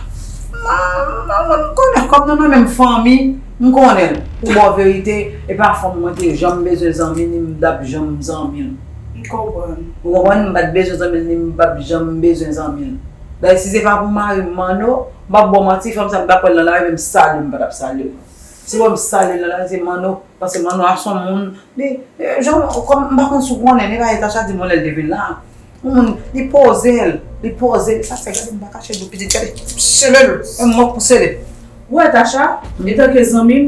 m, m, m konnen, kòm nou nan menm fanmi, m M konnen l. Pou ba w verite, e pa fanm mwen te janm bezwen zanmi, ni m t ap janm zanmi l. M konprann. Ou konprann? M pa t bezwen zanmi l, ni m p ap janm bezwen zanmi l. Dayè, si se pa pou mari m, Manno, m p ap ba w manti, fanm sa m t ap wè l nan lari, menm salye m pa t ap salye l. Si w wè m salye l nan lari, se Manno, paske Manno a se yon moun, li, eh, jan, kòm, m pa konn si w konnen, li pa Tacha di m yon lè l te vin la. Yon moun, li poze l, li poze l. Sa fè, gade, m pa kache dlo pitit, gade, sele l, e m mòk pou sele. Ou wè, Tacha, etanke zanmi m,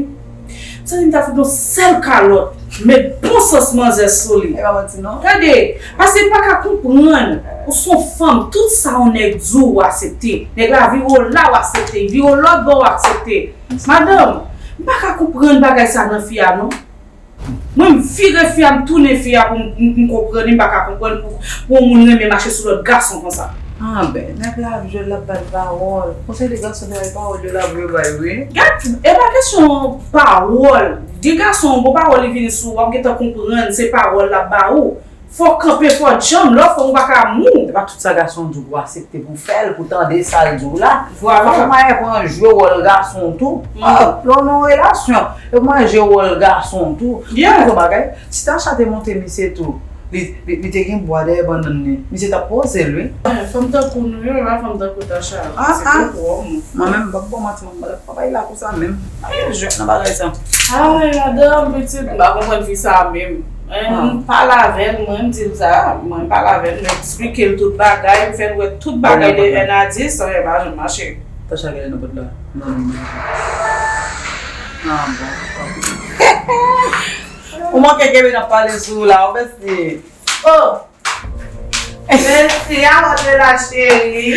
m santi m ta fout yon sèl kalòt, met bon sans manzè sou li. E pa manti, non. Gade, paske m pa ka konprann, ou se yon fanm, tout sa yon nèg di w, ou aksepte. Nèg la vire w la, ou aksepte. Vire w lòt bò, ou aksepte. Madanm, m pa ka konprann bagay sa nan fi a, non. Mwen, m vire fi a, m tounen fi a pou m, m, m konprann li, m pa ka konprann pou, pou yon moun renmen mache sou lòt gason konsa. Ah, ben, nèg la ap jwe l, l ap ba l pawòl. Konsèy de gason, se pawòl yo l ap jwe bay, wi. Gad, e pa kesyon pawòl. De gason, bon pawòl li vini sou ou, w ap gentan konprann se pawòl l ap ba ou. Fò w kanpe, fò w djanm, lè w fò w pa ka mou. Se pa tout sa gason di w pou w aksepte pou w fè l, pou w tande sa l di w la. Vwala. Fò w manyen pou w jwe wòl gason tou. Ah, lè w nan yon relasyon, e pou w manyen jwe wòl gason tou. Yeah. Yon bagay, si Tacha te monte misye tou, li, li, li te gen bwa dèyè bannann li, misye t ap poze l, wi. Eh, fanm tankou nou yo, e pa fanm tankou Tacha. Ah, se ah. Gwo pwòblèm. Mwen menm, m p ap ba w manti, mwen, m p ap bay la pou sa menm. Pa gen jwèt nan bagay sa. Ay, madanm, pitit, m pa konprann fi sa a menm. Eh, ah. M pale avè l, mwen, m di l sa, mwen, m pale avè l, m eksplike l tout bagay, m fè l wè tout bagay de un à dix, sa pa janm mache. Tacha genlè nan pòt la. Non, non, non. Ah, bon. Ou manke kenbe n ap pale sou ou la, ou bèsi. Oh! Mèsi, a wòt de la cheri.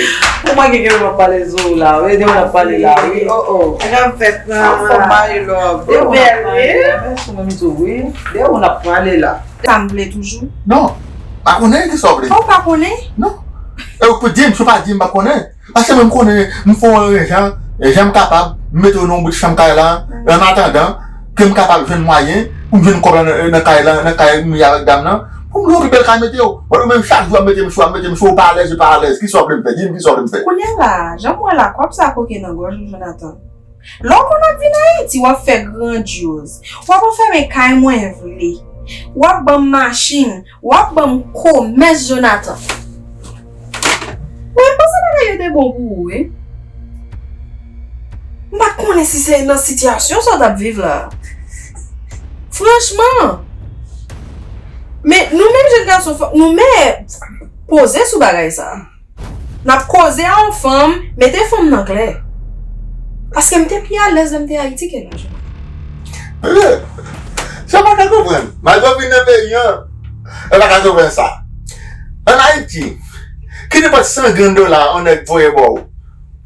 Ou manke kenbe n ap pale sou ou la, wi, de ou n ap pale la, wi. Oh, oh. Sa k ap fèt nan. Anfòm, my love. De ou n ap pale la, mèsi, ou menm tou, wi. De ou n ap pale la. Sa m vle toujou. Non, pa konnen ki sa w vle. Ou pa konnen? Non. E ou pou di m, si w pa di m, pa konnen. Paske mwen m konnen, m fè w yon jan, jan m kapab, m mete w nan yon bout chanm kay la, an atandan ke m kapab jwenn mwayen pou m jwenn kòb la nan, nan kay la, nan kay m ye avèk dam nan, pou m lwe yon pi bèl kay mete w. Ou menm chak jou w ap mete m sou, w ap mete m sou, ou pa alèz, ou pa alèz. Kisa w vle m fè? Di m kisa w vle m fè. Kounye a la, jan m wè la, kòb sa koke nan gòj ou, Jonathan. Lè w konn ap vin Ayiti, w ap fè grandyoz. W ap anfèmen kay mwen vle. W ap ban m machin. W ap ban m komès, Jonathan. Mwen, m panse bagay yo te bon pou ou, wi. M pa t konnen si se nan sitiyasyon sa w t ap viv la. Franchman. Men nou menm jèn gason, fòk nou mè poze sou bagay sa. N ap koze a yon fanm, mete fanm nan klè. Paske m te pi alèz lè m te Ayiti ke la, Jonathan. Bebe, sa m pa ka konprann. Malgre w vin nan peyi an, ou pa ka konprann sa. Ann Ayiti, ki nenpòt san grenn dola yon nèg voye ba w?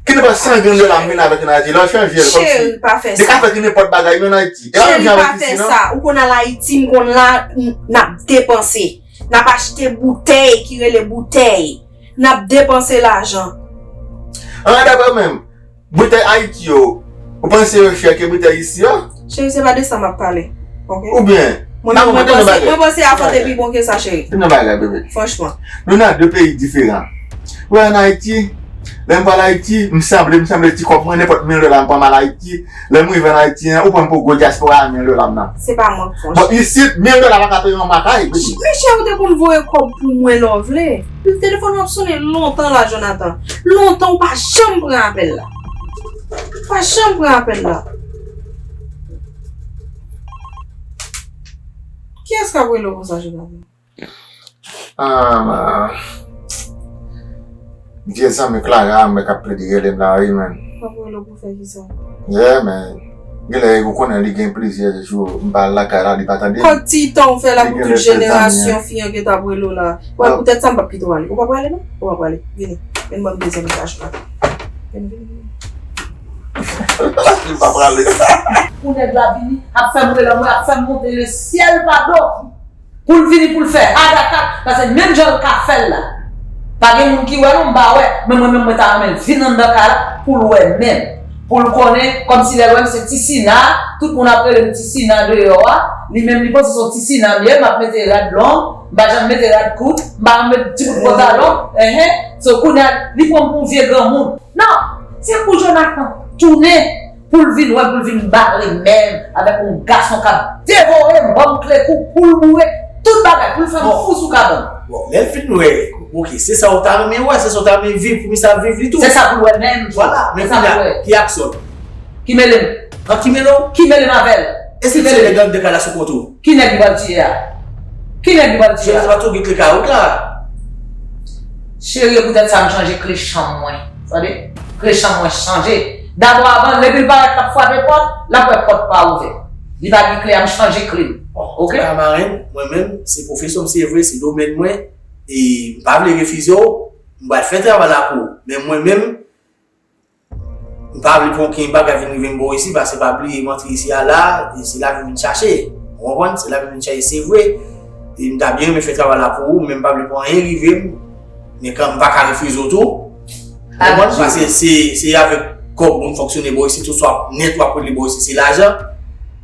Ki nenpòt san grenn dola m vin avèk ann Ayiti? Lè w chanje l, kòmsi li ka fè ki nenpòt bagay, men ann Ayiti. E pa menm jan avèk isi, non? Cheri, pa fè sa. Ou konn al Ayiti, m konn la, n, n ap depanse. N ap achte boutèy ki rele boutèy. N ap depanse lajan. An, daprè w menm, boutèy Ayiti yo, ou panse yo chè ke boutèy isi yo? Cheri, se pa de sa m ap pale. Oke? Oubyen, mwen menm, mwen panse, mwen panse afè te pi bon ke sa, cheri. Yon bagay, bebe. Franchman. Nou nan de peyi diferan. Ou wè, ann Ayiti, lè m pral Ayiti, m sanble, m sanble ti kòb mwen, nenpòt mil dola m pran m al Ayiti, lè m rive ann Ayiti an, ou pran m pou gwo dyaspora a mil dola m nan. Se pa mwen k fè. Bon, isit, mil dola pa ka peye yon makay, bebe. Mesye, ou te konn voye kòb pou mwen lè w vle. Telefòn nan ap sonnen lontan la, Jonathan. Lontan ou pa janm pran apèl la. Ou pa janm pran apèl la. Kiyès k ap rele w konsa, Jonathan? Ah, vye zanmi Clara a, mwen k ap plede rele m la, wi, man. Papa w rele w pou fè kisa? Yeah, man. Genlè, ou konnen li gen plizyè jou m pa al lakay la, li pa tande m. Kòk ti tan ou fè la pou tout jenerasyon fi an gentan ap rele w la. Wè, poutèt sa m p ap kite w ale. Ou pa prale, non? Ou pa prale. Vini. Vin ban m de zanmi kach la. Vini, vini, vini. Li pa prale. Pou nèg la vini, ap fè m rele, mwen ap fè m monte le syèl pa do. Pou l vini pou l fè hadakat, paske menm jan l ka fè l la. Pa gen moun ki wè non, m pa wè, men mwen menm mwen ta renmen l vin anndan kay la pou l wè menm. Pou l konnen, kòmsi lè l wè m se Ti Sina, tout moun ap rele m Ti Sina deyò a, li menm li panse se yon Ti Sina m ye, m ap mete rad long, m pa janm mete rad kout, m pa janm mete ti bout pantalon, enhen, so kounye a li pran m pou yon vye granmoun. Non, se pou Jonathan tounen. Pou l vin wè, pou l vin bare men m avèk yon gason k ap devore m, ban m kle kou, pou l boure, tout bagay, pou l fè m fou sou kabann. Bon, lè l fin wè, ok, se sa w ta renmen wè, se sa w ta renmen viv, pou misye ap viv li tou. Se sa pou l wè menm. Vwala, men kounye a, ki aksyon l? Ki mele m? An ki mele w? Ki mele m avè l? E si se nèg anndan kay la sou kont ou? Ki nèg li pral tiye a? Ki nèg li pral tiye a? Jezi pa tou gen kle kay ou la. Cheri, e poutèt sa m chanje kle chanm mwen. Tande? Kle chanm mwen chanje. Dabò avan, depi l parèt l ap frape pòt, l ap wè pòt pa ouvè. Li pa gen kle a, m chanje kle m. Oke? Antouka, marenn, mwen menm, se pwofesyon m se vre, se domèn mwen, e m pa vle refize w, m pral fè travay la pou ou. Men mwen menm, m pa vle pou okenn bagay vin rive m bò isi, paske pa bliye m antre isi a la, e se lavi m vin chache. Ou konprann? Se lavi m vin chache, se vre. E m ta byen renmen fè travay la pou ou, men m pa vle pou anyen rive m. Men kan m pa ka refize w tou. Ou konprann? Paske se, se avèk kòb pou m fonksyone bò isi, tout sa w ap nèt w ap rele bò isi, se lajan.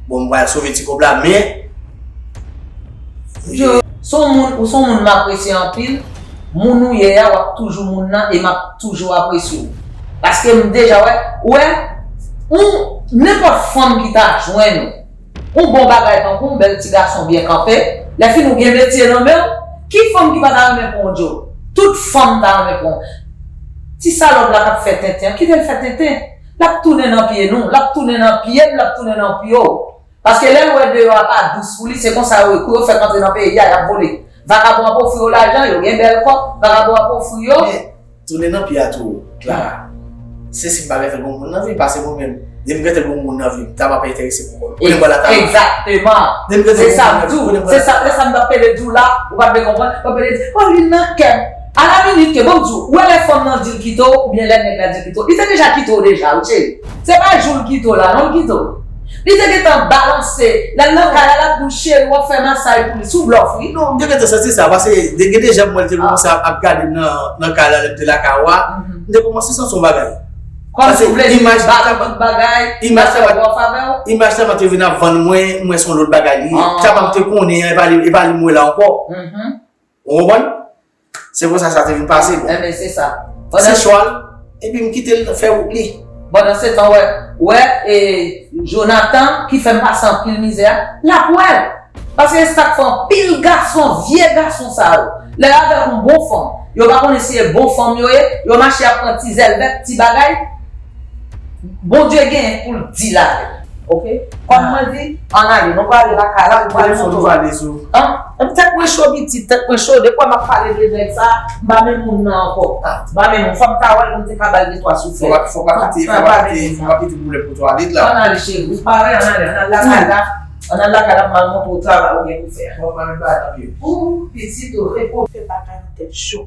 Bon, m pral sove ti kòb la, men. Se yon moun, ou se yon moun m apresye anpil. Moun ou ye a, w ap toujou moun nan e m ap toujou apresye w. Paske m deja wè, ou wè, yon nenpòt fanm ki ta jwenn ou, yon bon bagay tankou w, bèl ti gason byen kanpe, lè fini w gen metye nan men w, ki fanm ki pa ta renmen pran yon djòl? Tout fanm ta renmen pran. Ti salòp la k ap fè tenten an, kite l fè tenten. L ap tounen nan pye nou, l ap tounen nan pye m, l ap tounen nan pye w. Paske lè l wè deyò a pa dous pou li, se konsa yo ye. Kou yo fèk antre nan peyi a, y ap vole. Vakabon ap ofri yo lajan, yo gen bèl kòb, vakabon ap ofri yo. Men, tounen nan pye a tou, Clara. Se si m pa gentan gen moun nan vi m, paske mwen menm, depi m gentan gen moun nan vi m, ta m ap enterese pou kò m. Konnen bò la ta. Egzakteman. Depi m gentan gen moun nan vi m, konnen bò la ta. Se sa m t ap pede di w la, ou pa t vle konprann, w ap pede di, oh, li nan kè m. Alaminit ke, bon, m di w, ou wè lè fanm nan di l kite w, oubyen lè nèg la di l kite w, li te deja kite w deja, wi, cheri. Se pa jou l kite w la, non, l kite w. Li te gentan balanse. Lè l nan kay la, l ap di w, cheri, w ap fè masaj pou li, sou blòf, wi. Non, m te gentan santi sa, paske de, gen de jan m wè l te kòmanse ap, ap gade m nan, nan kay la, lè m te lakay ou a, m te kòmanse santi yon bagay. Kòmsi w vle di li bat tout bagay, l ap fè blòf avè w. Imaj sa m te vin ap vann mwen, mwen se yon lòt bagay li ye. Sa m te konnen an, e pa li, e pa li m wè la ankò. Ou konprann? Se konsa sa te vin pase, bon. Enben, se sa. Se chwa l, epi m kite l fè wout li. Pandan se tan, wè, wè, e, Jonathan, ki fè m pase anpil mizè a, l ap wè l. Paske se sa k fè anpil gason, vye gason sa yo, lè y avèk yon bon fanm, yo pa konnen si se bon fanm yo ye, yo mache ap pran ti zèl vèt, ti bagay. Bondye genyen pou l di l avè l. Oke? Kòm mwen di, ann ale, nou prale lakay la, nou prale monte w. An? Tèt mwen cho, pitit, tèt mwen cho. Depi m ap pale de nèg sa, m pa menm moun nan ankò. M pa menm moun. Fò m ta wè l pou m te ka ba l de twa souflèt. Fò pa, fò pa kite, fò pa kite, fò pa kite pwoblèm pou twa ale la. Ann ale, cheri. Ou pare, ann ale, ann al lakay la. Ann al lakay la, m al montre w travay ou gen pou fè a. Bon, pa menm bagay nan pye. Ou, pitit ou, repo fè bagay nan tèt cho.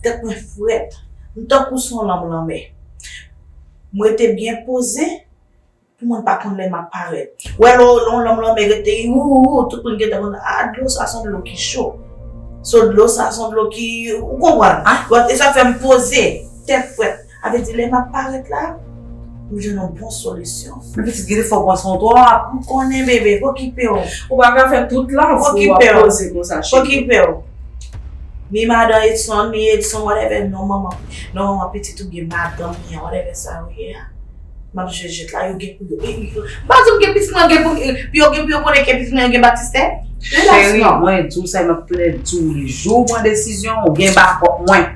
Tèt mwen frèt. M tankou sou yon lanm lanmè. M rete byen poze. Pou mwen pa konn lè m ap parèt. Wè lè w, lè w lanm lanmè rete, ou, ou, ou, tout moun gentan konn, a, dlo sa se yon dlo ki cho. So dlo sa se yon dlo ki, ou konprann? Bon, e sa fè m poze, tèt frèt. A vle di lè m ap parèt la, m jwenn yon bon solisyon. Men pitit, gen de fwa w panse w twò ap. M konnen, bebe, okipe w. Ou pa ka fè tout lavi w ap poze konsa, cheri. Okipe w. Mi madan Edson, mi Edson, whatever, non, manman. Non, manman, pitit ou gen madanm li an, whatever sa ou ye a. M ap jwe jwèt la, yo gen pou yo. E, e, m pa di m gen pitit mwen gen pou, e, pou yo gen pou yo konnen ke pitit mwen gen batistè. Relax non. Cheri, mwen di w sa, m ap plede di w, le jou w pran desizyon, ou gen bakòp mwen.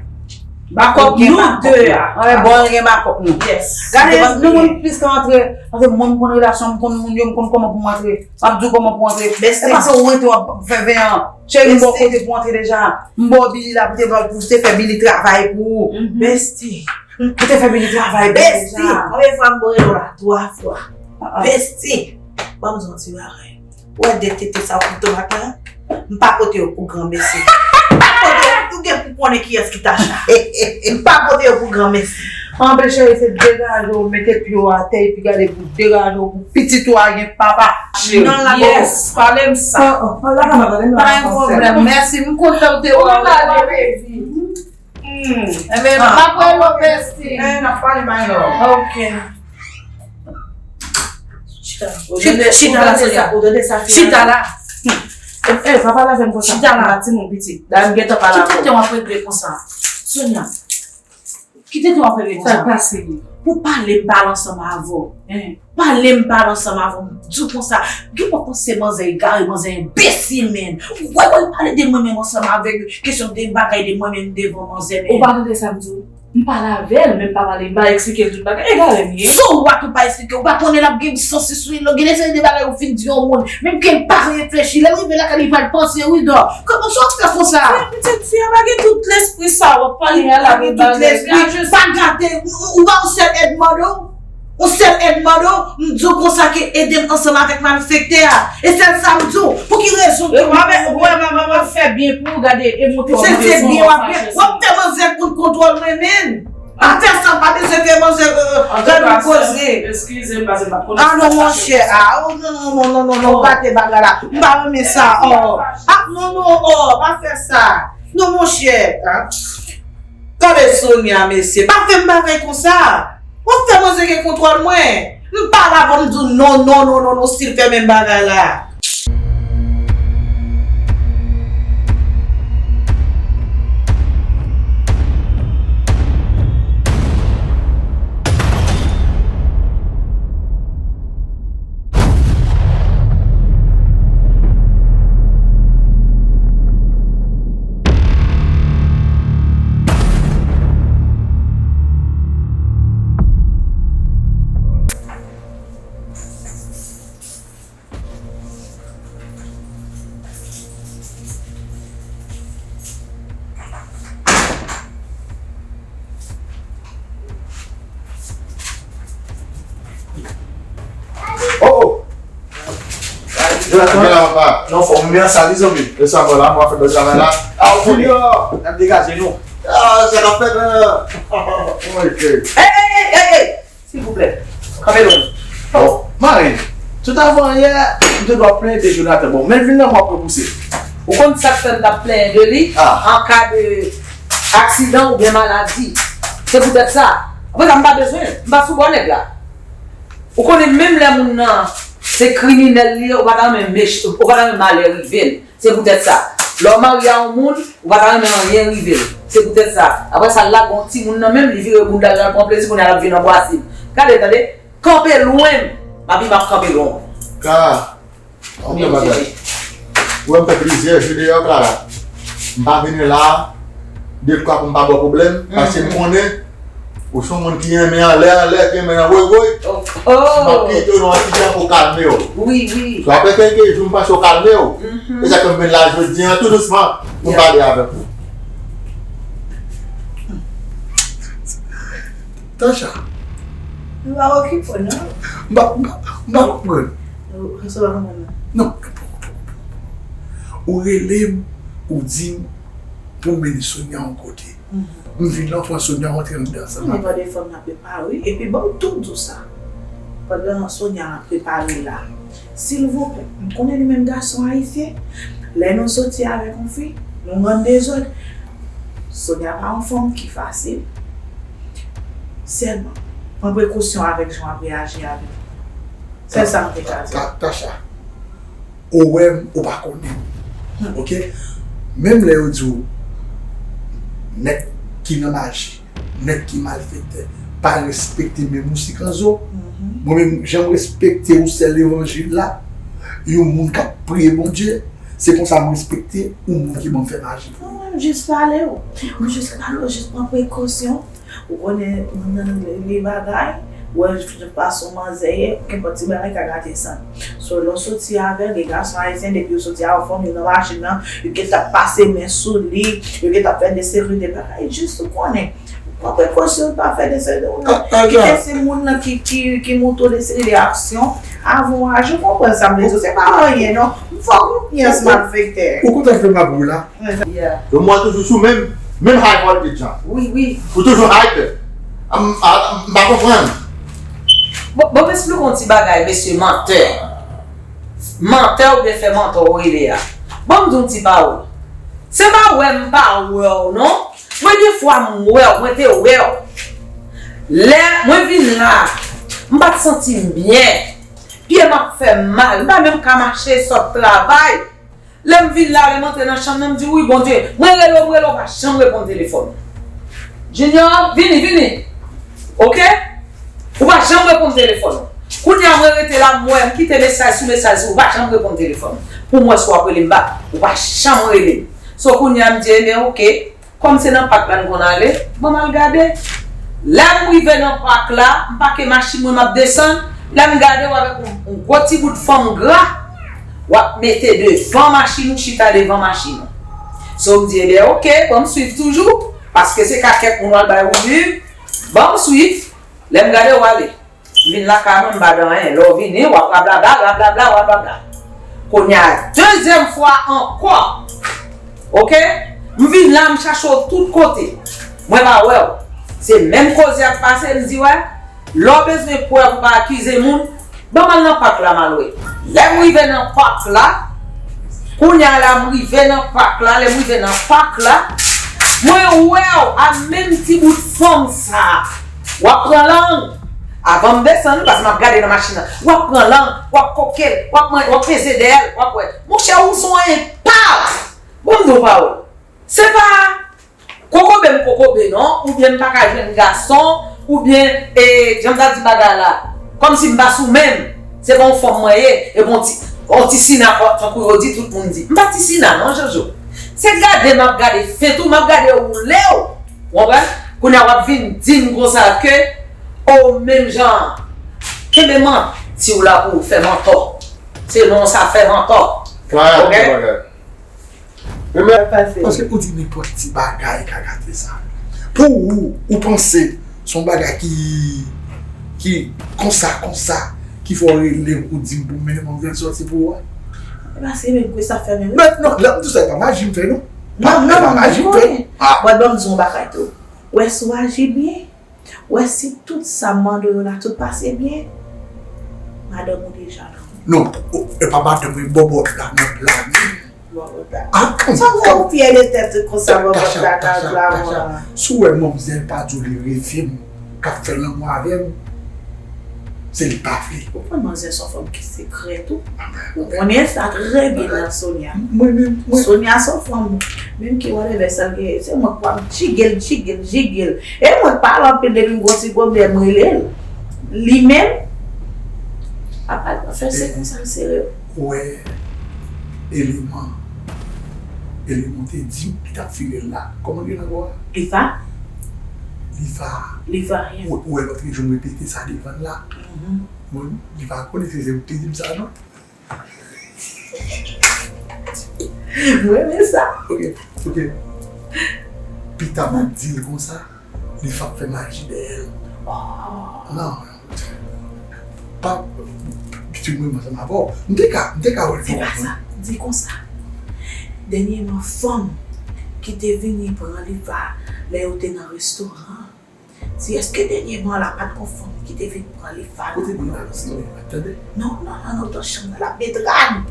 Bakòp nou de a. Anben bon, gen bakòp nou. Yes. Gade, nou moun plis ka antre, paske mwen m konn relasyon, m konn moun yo, m konn kòman pou m antre. M ap di w kòman pou antre. Beste. E pa se ou rete w ap fè ven an. Cheri, m ba w kote pou antre deja. M ba w Billy la pou te, pou te fè Billy travay pou ou. Besti. Pou te fè Billy travay pou ou deja. Besti. Konbyen fwa m ba w la? Twa fwa. Besti. Ban m di w yon ti bagay. Ou wè de tete sa w konn tomat lan? M pa pote yo pou granmesi. M pa pote yo, ou gen pou konnen kiyès ki Tacha. M pa pote yo pou granmesi. Anben cheri, se degaje w, mete pye w atè, epi gade pou degaje w pou pitit ou a gen papa. Cheri. Non, la, yes, pale m sa. Pa gen pwoblèm, mèsi, m kontan w te wè w. Enben, m ap wè w, besti. N ap pale, my love. Ok. Chita la, Sonia. Chita la. E, e, pa pale avè m konsa. Chita la. Timoun pitit. Dayè m gentan pale avè w. Ki tenten w ap regle konsa? Sonia. Ki tenten w ap regle konsa? Sa pase. Pou pale, m pale ansanm avè w. Pale, m pale ansanm avè w. M di w konsa, gen lè w panse manzè egare, manzè enbesil, menn. Ou wè, wè, pale de mwen menm ansanm avèk kesyon de bagay de mwen menm devan manzè, menn. Ou pa tande sa m di w? M pale avè l, men m pa pale, m pa eksplike l tout bagay. Egare m ye. So what ou pa eksplike? Ou pa konnen l ap gen sansi sou li, gen de seri de bagay ou fin di yon moun. Menm ke l pa reflechi, lè l rive lakay li pral panse wi, dò. Kòman sa w ap fè konsa? Pitit fi a pa gen tout lespri sa w ap pale a la, gen tout lespri. Pa gate, ou pa yon sèl èd mande w? Yon sèl èd mande w, m di w konsa ke ede m ansanm avèk malfektè a. E sèl sa m di w. Pou ki rezon ke w ap fè byen pou w gade e monte w ap desann w ap fache. W ap fè manzè konn kontwòl mwen menm. Pa fè sa, pa bezwen fè manzè gade w koze. Eskize m, paske m pa t konnen. Ah non, monchè. Ah, oh, non, non, non, non, non, non, gate bagay la. M pa renmen sa, oh. Ah, non, non, oh, pa fè sa. Non, monchè. Tande Sonia, mesye. Pa fè m bagay konsa. W ap fè manzè gen kontwòl mwen. M pale avè w, m di w non, non, non, non, non, si l fè menm bagay la. Oh, oh. Gen la, gen la, papa. Non, fò m byen sali, zanmi. E sa, bon, la, mwen fè bèl travay la. Ah, ok. Junior, n ap degaje nou. Ah, sa k ap fèt la. Ok. Hey, hey, hey, hey, hey! Silvouplè, kanpe lwen. Bon, Marie, tout avan yè, m te dwe ap plenyen de Jonathan. Bon, men vin nan mwen ap repouse. Ou konn sa k fè m t ap plenyen de li? Ah. An ka de aksidan oubyen maladi. Se poutèt sa. Apre sa, m pa bezwen l. M pa sou bò nèg la. Ou konnen menm lè moun nan se kriminèl li ye, ou pa ta renmen mech-, ou pa ta renmen malè rive l. Se poutèt sa. Lè w marye a yon moun, ou pa ta renmen anyen rive l. Se poutèt sa. Apre sa, l lage yon timoun nan men l, li vire bounda l, l al pran plezi, kounye a l ap vin anbrase m. Gade, tande, kanpe lwen m, epi m ap kanpe lwen w. Ka, anpil bagay. Ou wè m fè plizyè je deyò, Clara. M pa vini la, de kwa pou m pa ba w pwoblèm, paske m konnen ou se yon moun ki renmen anlè, anlè, ki renmen nan woy, woy. M ap kite w nan yon ti jan pou w kalme w. Wi, wi. So, apre kèlke jou, m panse w kalme w. E sa k fè m vin la jodi a, tou dousman, pou m pale avèk ou. Tacha. Nou pa okipe w, non? M pa, m pa, m pa konprann. Ou, ou pa konprann, non? Non, non, poko, poko, poko. Ou rele m, ou di m pou m mennen Sonia yon kote. M vin la, w pran Sonia, w antre anndan ansanm avè l. Gen de fanm nan prepare, wi. Epi bon, m tou di w sa. Pandan Sonia ap prepare la, silvouplè, m konnen nou menm gason ayisyen, lè nou soti avèk yon fi, nou rann dezòd. Sonia pa yon fanm ki fasil. Sèlman, pran prekosyon avèk jan w ap reyaji avè l. Sèl sa m te ka di. Ta-, Tacha, ou wè m, ou pa konnen m. Oke? Menm lè yo di w, nèg ki nan maji, nèg ki malfektè, pa respekte menm ou si kanzo. Mwen menm, jan m respekte ou sè levanjil la, yon moun k ap priye Bondye, se konsa m respekte yon moun ki ban m fè maji pou li. Non, m jis pale w. M jis pale w, jis pran prekosyon. Ou konnen, moun nan li, li bagay, ou wè fason manzè ye, kenpòt ti bagay ka gate san. So, lè w soti avè l, e gason ayisyen, depi yo soti avè fanm yo nan machin nan, yo gentan pase men sou li, yo gentan fè de seri de bagay, jis ou konnen. Pran prekosyon, pa fè de seri de, ou nan, kite se moun nan ki, ki, ki montre w de seri de aksyon, avan w aji, ou konprann sa m vle di w, se pa anyen, non. M fè w konfyans, malfektè. Ou kontan fè m abou la? Yo mwen toujou sou menm, menm high voltage an. Wi, wi. Ou toujou hype. M, a, m pa konprann. Bon, bon, m esplike yon ti bagay, mesye mantè. Mantè oubyen fè mantè w rele a. Bon, m di yon ti pawòl. Se pa wè m pa wè w, non. Mwen, gen fwa m wè w, mwen te wè w. Lè mwen vin la, m pa t santi m byen. Pye m ap fè m mal, m pa menm ka mache sot travay. Lè m vin la, lè m antre nan chanm nan, m di, "Wi, Bondye, mwen rele w, m rele w, w pa janm reponn telefòn." Junior, vini, vini. Oke? Ou pa janm reponn telefòn ou. Kounye a mwen rete la, m wè, m kite mesaj sou mesaj sou, ou pa janm reponn telefòn. Pou m wè si w ap rele m bak. Ou pa janm rele m. So kounye a m di, ebyen, oke. Kòm se nan pak la n konn ale, ban m al gade. Lè m rive nan pak la, m pake machin mwen, m ap desann. Lè m gade, w avèk yon, yon gwo ti bout fanm gra, w ap mete devan machin ou, chita devan machin ou. So m di, ebyen, oke, ban m swiv toujou, paske se ka kèk moun w al bay ou viv, ban m swiv. Lè m gade, w ale. M vin lakay mwen, m pa di anyen. Lè w vini, w ap rablabla, rablabla, rablabla. Kounye a, dezyèm fwa ankò, oke? M vin la, m chache w tout kote. Mwen pa wè w. Se menm koze ap pase, m di, wè, lè w bezwen prèv ou pa akize moun, ban m al nan pak la, m al wè. Lè m rive nan pak la, kounye a la, m rive nan pak la, lè m rive nan pak la, mwen wè w a menm ti bout fanm sa a. W ap pran lang. Avan m desann, paske m ap gade nan machin nan. W ap pran lang, w ap koke l, w ap man-, w ap peze dèyè l, w ap wè. Monchè, ou se yon enpav! Bon, m di w pawòl. Se pa kokobe m kokobe non, oubyen m pa ka jwenn gason, oubyen, e, jan m ta di bagay la, kòmsi m pa sou men m, se pa yon fanm mwen ye, e bon ti, yon ti sina, tankou yo di, tout moun di. M pa ti sina non, Jojo. Se gade m ap gade fent ou, m ap gade woule w. Ou konprann? Kounye a w ap vin di m konsa ke, o, menm jan, kenbe manti w la pou w fè mantò. Se non sa fè mantò. Oke? Paske ou di nenpòt ti bagay ka gate sa. Pou ou, ou panse se yon bagay ki, ki konsa, konsa, ki fè w rele m pou di m pou m mennen manmzèl sòti pou ou a? E paske menm kwe sa fè menm. Non, non, lè m di sa, e pa maji m fè non. Non, non, non, non. Mwen, ban m di yon bagay tou. Wè si w aji byen, wè si tout sa m mande w yo la, tout pase byen, madanm ou deja nan men. Non, e pa madanm mwen, bòbòt la nan plane. Bòbòt la. Sa w fè w fyè de tèt ou konsa, bòbòt la nan plane. Si w wè manmzèl pa di w li reve m, k ap fè lanmou avè m, se li pa vle. Ou konn manzè se yon fanm ki sekrè tou. Ou konnen sa trè byen nan Sonia. Mwen menm, mwen. Sonia se yon fanm, menm ki whatever sa l gen, se mwen k ap jige l, jige l, jige l. E mwen k pale anpil depi m gon ti pwoblèm, m rele l. Li menm, papa l pa fè se konsa l sere. Ou wè eleman, eleman te di m ki t ap file l la. Kòman l rele ankò a? Liva. Liva. Liva, yes. Ou, ou wè lòt jou m repete sa devan l la. Bon, li pa konnen si se ou ki te di m sa non. M renmen sa. Ok, ok. Pita m ap di l konsa, li p ap fè maji dèyè l. Non, pa, pitit mwen ansanm avè w. M te ka, m te ka wè l. Se pa sa. Di konsa. Dènyèman, fanm ki te vini pran Liva lè yo te nan restoran, si èske dènyèman la pa t gon fanm ki te vin pran Liva nan yon restoran? Non, non, non, non, nan chanm nan, l ap met rad.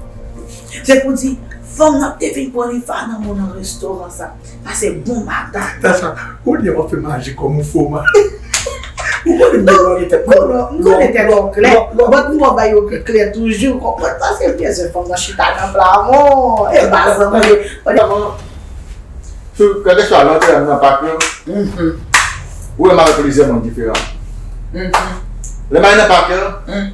Se pou di, fanm nan te vin pran Liva nan moun nan restoran sa. Sa se bon madanm. Sa, sa, ou di w ap fè maji kòm yon fo mari. Ou konnen m gen tèt lò. Non, m konnen tèt ou klè. But m wè bagay yo klè toujou. Konprann sa, se pyès fanm nan chita nan plafon. E pa zanmi yo. Sou kèlkeswa lè w te nan pak lan, ou wè m avèk plizyè moun diferan. Lè m al nan pak lan,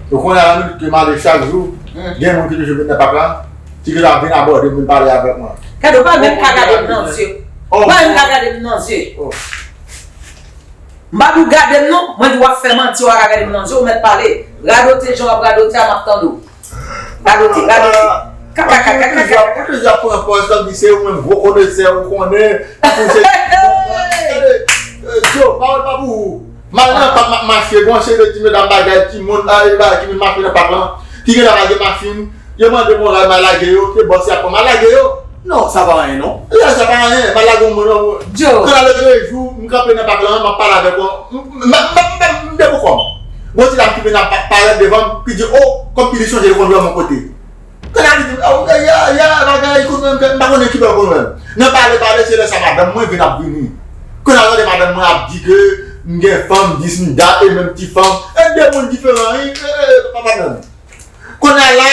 ou konnen a la minit ke m ale chak jou, gen moun ki toujou vin nan pak lan, ki toujou ap vin abòde m, vin pale avèk mwen. Gade, ou pa menm ka gade m nan zye. Ou pa menm ka gade m nan zye. M pa di w gade m non, mwen di w ap fè manti, w pa ka gade m nan zye, ou mèt pale. Radote jan w ap radote a, m ap tande w. Radote, radote. Kaka, kaka, kaka. Ou toujou ap pran pòz kòmsi se ou menm gwo konesè, ou konnen, ou se... Gade, Joe, pawòl pa pou ou. M al nan pak, m ap mache, gon seri de ti medam bagay, timoun, a, e bagay ki vin mache nan pak lan, ki gentan lage machin, yo mande m yon rad, m al lage yo, ke bòs y ap pran m al lage yo. Non, sa pa anyen non. Lè sa pa anyen, m al lage yon moun, non. Joe. Kounye a lòt jou, m kanpe nan pak lan, m ap pale avèk yon, m, m, m, m, m, m debout kò m. Gon ti dam ki vin ap pa-, parèt devan m, ki di, o, kòmsi li sonje li konn wè m yon kote. Kounye a li di m, o, ya, ya, bagay, kounye a m pa konnen ki bò l konn wè m. Nan pale, pale, se lè sa madanm mwen vin ap vini. Kounye a tande madanm mwen ap di ke m gen fanm, dis m dat, e menm ti fanm, e de moun diferan, wi, e, e, e, pa madanm. Kounye a la,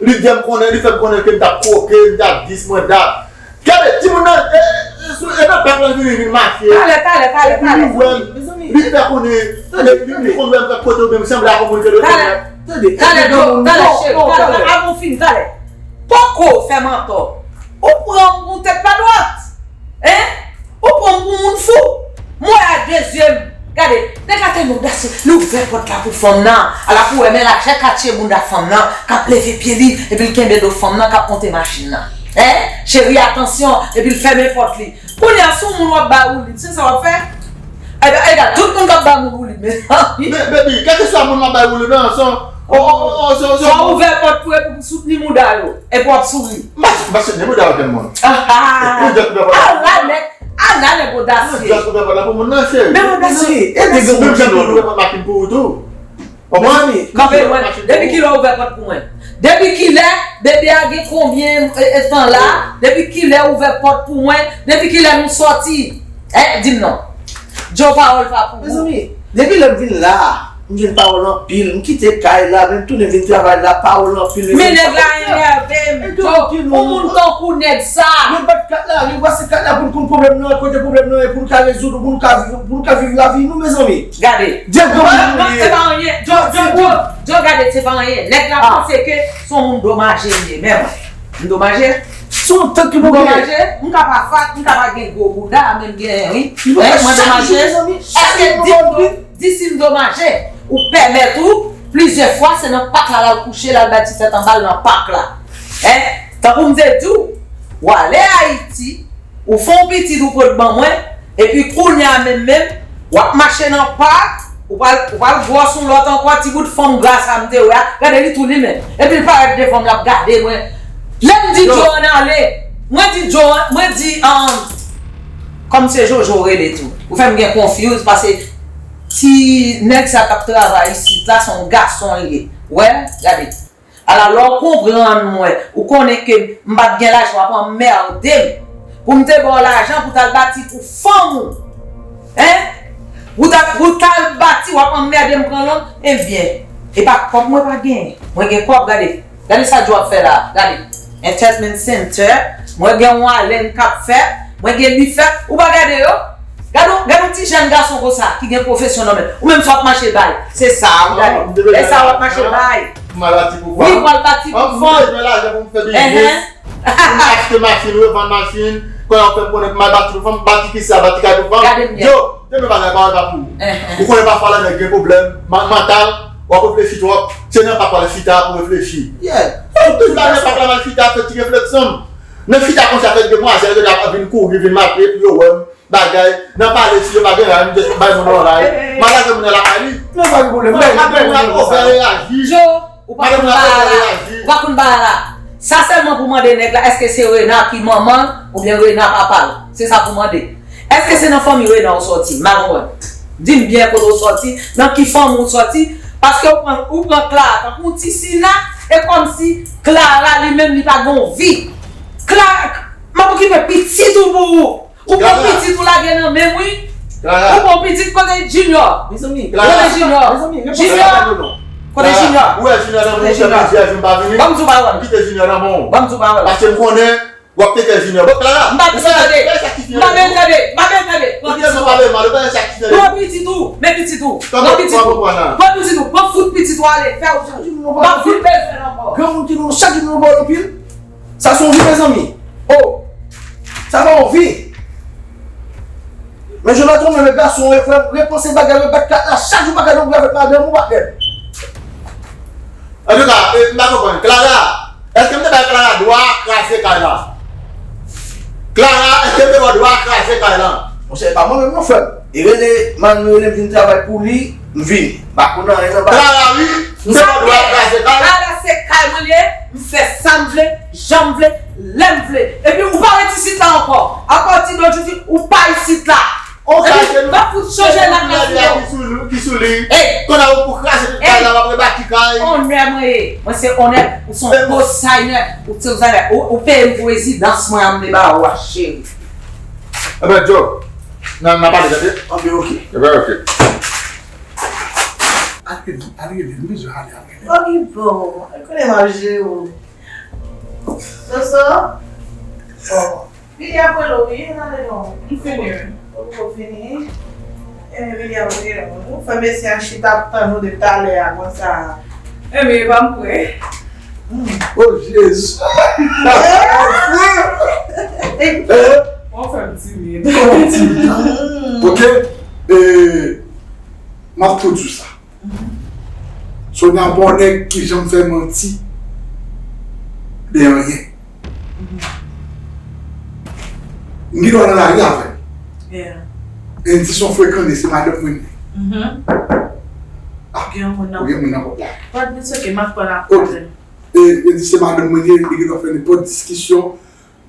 li fè m konnen, li fè m konnen ke m t ap koke, m t ap dis mwen dat. Gade, timoun nan, e, e, sou, E nan pèp lan vini vin mache. Talè, talè, talè, talè. Epi li wè m, li fè konnen, li, li, li konn wè m kèk kote oubyen m sanble ak yon moun ke l rekonèt. Talè, talè, Djo, talè, cheri, talè, avan w fini, talè. Poko fè m antò. Ou pran m pou tèt pa dwat. Hein? Ou pran m pou moun fou. Mwen a de zye m. Gade, nèg la tèlman odasye, li ouvè pòt la pou fanm nan. Ala pou wè, men lajè katye bounda fanm nan, k ap leve pye li, epi l kenbe do fanm nan, k ap monte machin nan. Hein? Cheri, atansyon, epi l fèmen pòt li. Kounye a, si yon moun w ap bay woulib, se sa w ap fè? Ebyen, egal, tout moun k ap bay moun woulib, men. Men, baby, kèlkeswa moun m ap bay woulib lan, se yon, o, o, o, o, se, se, fò w ouvè pòt pou, pou w soutni mouda yo, epi w ap souri. M pa, m pa soutni mouda okenn moun. Ah, ah. Mwen just ouvè pòt la. Ala nèg, ala nèg odasye. Mwen just ouvè pòt la pou moun nan, cheri. Men odasye, e de gen moun ki lolo. Menm jan tou ouvè pòt makin pou ou tou. Konprann? Mezanmi, kanpe, mwen, depi kilè w ouvè pòt pou mwen? Depi kilè? Bebe a gen konbyen, e, e, tan la? Depi kilè w ouvè pòt pou mwen? Depi kilè nou sòti? Eh, di m non. Djo, pawòl pa pou ou. Mezanmi, depi lè m vin la, m jwenn pawòl anpil. M kite kay la, men m tounen vin travay la, pawòl anpil. Men nèg la enève m, Djo. Yon moun tankou nèg sa. Men bat kat la, men pase kat la pou n konn pwoblèm nan, kote pwoblèm nan ye, pou n ka rezoud, pou n ka viv, pou n ka viv lavi nou, mezanmi. Gade. Dye granmoun li ye. Non, se pa anyen. Djo, Djo, Djo, Djo, gade, se pa anyen. Nèg la panse ke se yon moun domaje m ye. Men mwen, m domaje? Se yon tank ki pou genyen. M domaje? M ka pa fat, m ka pa gen gwo bouda, men m genyen, wi. Mwen domaje? Èske di m, di si m domaje? Ou pèmèt ou, plizyè fwa, se nan pak la l al kouche, l al bay ti tèt anba l nan pak la. Hein? Tankou m te di w, w ale Ayiti, ou fè yon pitit ou pot ban mwen, epi kounye a menm menm, w ap mache nan pak, ou pral, ou pral gwòs yon lòt ankò, ti bout fanm gra sa m te wè a, gade li tou li menm. Epi l parèt devan m, l ap gade mwen. Lè m di Djo ann ale, mwen di Djo, mwen di, um, kòm se Jojo rele tou. Ou fè m gen confuse, paske ti nèg sa k ap travay isit la, se yon gason l ye. Wè, gade. Ala lè w konprann mwen, ou konnen ke m pa t gen lajan, w ap anmède m. Pou m te ba w lajan pou w t al bati pou fanm ou. Hein? Pou w t al, pou w t al bati, w ap anmède m pran lòt? Ebyen, e pa kòb mwen pa genyen. Mwen gen kòb, gade. Gade sa Djo ap fè la, gade. Entertainment Center, mwen gen yon alèn k ap fèt, mwen gen li fèt, ou pa gade yo? Gade, gade yon ti jèn gason konsa ki gen pwofesyon nan men. Ou menm sa w ap mache bay. Se sa, ou gade. E sa w ap mache bay. Wi, w al bati pou fanm. Enhen. Pou m achte machin, revann machin. Kounye a w fè m konnen pou m al bati pou fanm, bati kisa, bati kay pou fanm. Gade m byen. Yo, demen bagay pa, pa pou ou. Enhen. Ou konnen pafwa lè nèg gen pwoblèm ma-, mantal, w ap reflechi twòp. Se nan pak w al chita pou reflechi. Yeah. Tout bagay nan pak la, m al chita, fè ti refleksyon. Nan chita konsa, fè demwazèl yo ap vin kouri, vin mache pou yo wè m. Bagay, nan pale si yo pa gen ray, m just bay moun nan ray. M al lage moun nan lakay li. Men pa gen pwoblèm. Madanm nan ouvè reyaji. Djo, ou pa konn bagay la. Ou pa konn bagay la. Sa sèlman pou mande nèg la, èske se Rena ki manman l oubyen Rena papa l? Se sa pou mande. Èske se nan fanmi Rena ou sòti? M pa konprann. Di m byen kote ou sòti, nan ki fanmi ou sòti, paske ou pran, ou pran Clara tankou yon ti sina, e kòmsi Clara li menm li pa gen yon vi. Clara, m ap okipe pitit ou pou ou. Ou pran pitit ou lage nan men m, wi. Ou pran pitit kote Junior? Mezanmi, kote Junior? Junior. Kote Junior? Ou wè Junior nan moun fè plizyè jou m pa vini. Ban m di w pawòl. M kite Junior nan men w. Ban m di w pawòl. Paske m konnen w ap teke Junior. Bon, Clara, m pa bezwen tande. M pa bezwen tande. M pa bezwen tande. Pran pitit ou. Pran pitit ou. Men pitit ou. Pran pitit ou. Pran pitit ou. Pran fout pitit ou ale. Fè ou sa. M pa fout bezwen ankò. Granmoun ki nou chak jou nou ba w anpil. Sa se yon vi, mezanmi. Oh! Sa pa yon vi. Men Jonathan, men lè gason, e frè m, repanse bagay yo, bat kat la, chak jou bagay yo, ou avèk madanm ou, patnè. Antouka, e, m pa konprann. Clara, èske m te bay Clara dwa kraze kay la? Clara, èske m te ba w dwa kraze kay la? Monchè, e pa mwen menm non, frè m. E rele, mari m rele m vin travay pou li, m vini. M pa konn anyen nan bagay. Clara, wi, m te ba w dwa kraze kay. Clara, se kay mwen li ye, m fè sa m vle, jan m vle, lè m vle. Epi ou pa ret isit la ankò. Apati de jodi, ou pa isit la. Epi m ap fout chanje la klas ou yo. Ki sou li, ki sou li. Ey! Kounye a ou pou kraze tout kay la, w ap rebati kay. Onè mwen ye. Mwen se onè, ou se yon co-signer, ou se co-signer. Ou, ou peye m pou rezidans mwen an m te ba ou a, cheri. Ebyen, Djo, n a, n a pale, tande? Ok, ok. Ebyen, ok. Al rele, al rele, m bezwen ale, al rele. Ok, bon, al konnen m ap jere w. Soso? Bon. Li ap rele w, wi, tande non. M fini, wi. Ou poko fini? Ebyen, li ap rele w. Ou fè mesye a chita ap tann ou depi talè a konsa. Ebyen, e pa m kwè. Oh, Jezi! Ou fè m timid. Ou fè m timid. Ok? E, m ap tou di w sa. Sonia pa yon nèg ki janm fè manti de anyen. M gen dwa nan lari avè l. Yeah. E m di se yon frekande, se madanm mwen li ye. Ah, gen yon moun nan pòt la. But it's okay, m ap pran apèl. E, e di se madanm mwen li ye, li gen dwa fè nenpòt diskisyon.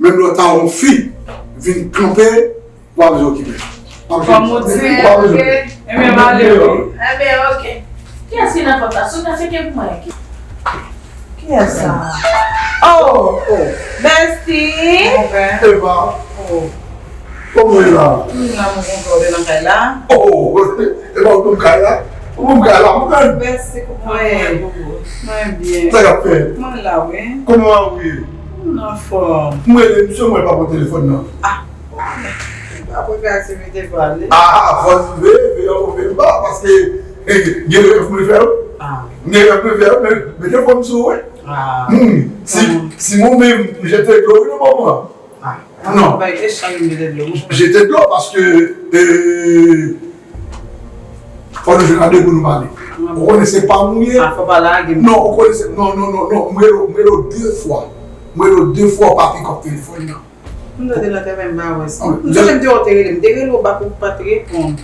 Menm lè w ta yon fi, vin kanpe, w pa bezwen okipe l. Kòm ou di, ok. Ebyen, m ale, wi. Ebyen, ok. Kiyès ki nan pòt la? Sonia, se ke pou mwen. Kiyès sa? Oh! Bestie! Eva! Oh. Kòman w ye la? M la, mwen kontan w te nan kay la. Oh! Eva, ou nan kay la? Ou nan kay la, mwen? Bestie, kòman w ye? Mwen byen. Sa k ap fèt? Mwen la, wi. Kòman w ye? M anfòm. M rele misye, mwen pa pran telefòn nan. Ah, m pa pran aktivite pale. Ah, fò di veye, veye, veye ba, paske, eh, gen rèv mwen fè yo. Ah. Gen rèv mwen fè yo, men, mete fòm sou, wi. Ah. Hmm. Si, si mwen menm, m jete dlo, wi, nan moman. Ah. Non. Bay echanj mete dlo. Jete dlo, paske, eh, fò nou jwenn a de pou nou pale. Ou konnen se pa mwen ye. Ah, fò pa lage m. Non, ou konnen se, non, non, non, non, m rele w, m rele w de fwa. M rele w de fwa, w pa pikòp telefòn nan. M tande nan tèmen m pa wè sa. M sonje m te wè w te rele m. M te rele w bak ou pa t reponn.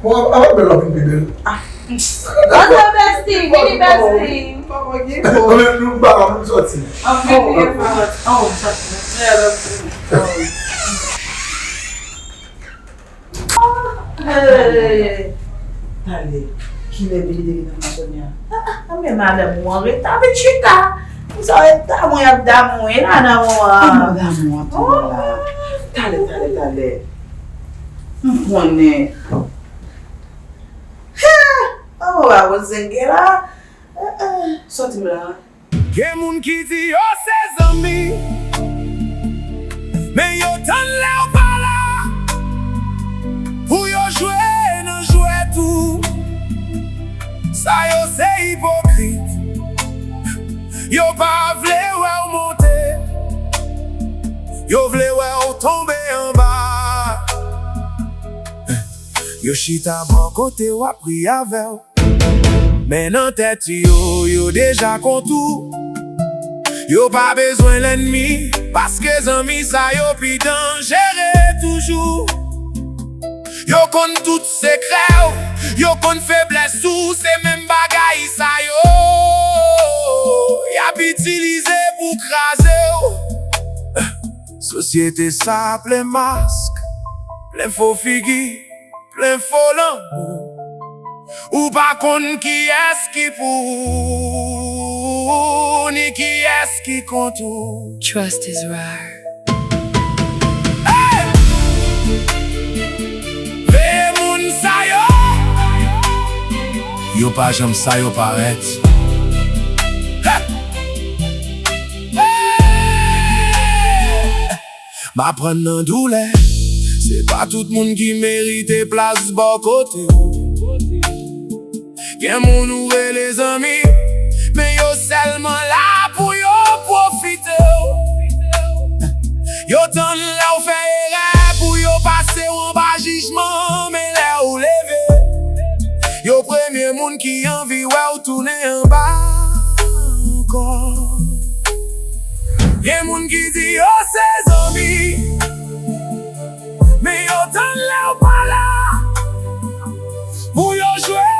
Bon, avèk bèl la vin pi bèl. Ah. Antre, bestie, vini, bestie. Kòman ki bon? Anben, nou pa ka pou sòti. Anben, oh, oh, oh, oh. Hey! Talè, kilè Billy te gentan nan Sonia? Ah, ah, men madanm ou an reta vin chita. M sa reta mwen ap damou la nan moman. Kòman damou ap tounen la? Talè, talè, talè. M konnen. Oh, a wòz zengè la. Ah, ah, sòti m la. Gen moun ki di yo se zanmi, men yo tann lè w pa la pou yo jwe nan jwèt ou. Sa yo se ipokrit, yo pa vle wè w monte, yo vle wè w tonbe anba. Yo chita bò kote w ap ri avè w. Men nan tèt yo, yo deja kont ou. Yo pa bezwen lènmi, paske zanmi sa yo pi danjere toujou. Yo konn tout sekrè w, yo konn feblès ou, se menm bagay sa yo y ap itilize pou kraze w. Sosyete sa plen mask, plen fo figi, plen fo lanmou. Ou pa konn kiyès ki pou ou, ni kiyès ki kont ou. Trust is rare. Hey! Veye moun sa yo. Yo pa janm sa yo parèt. Hey! M aprann nan doulè. Se pa tout moun ki merite plas bò kote w. Gen moun ou rele zanmi, men yo sèlman la pou yo pwofite w. Yo tann lè w fè erè pou yo pase w anba jijman, men lè w leve, yo premye moun ki anvi wè w tounen anba ankò. Gen moun ki di yo se zanmi,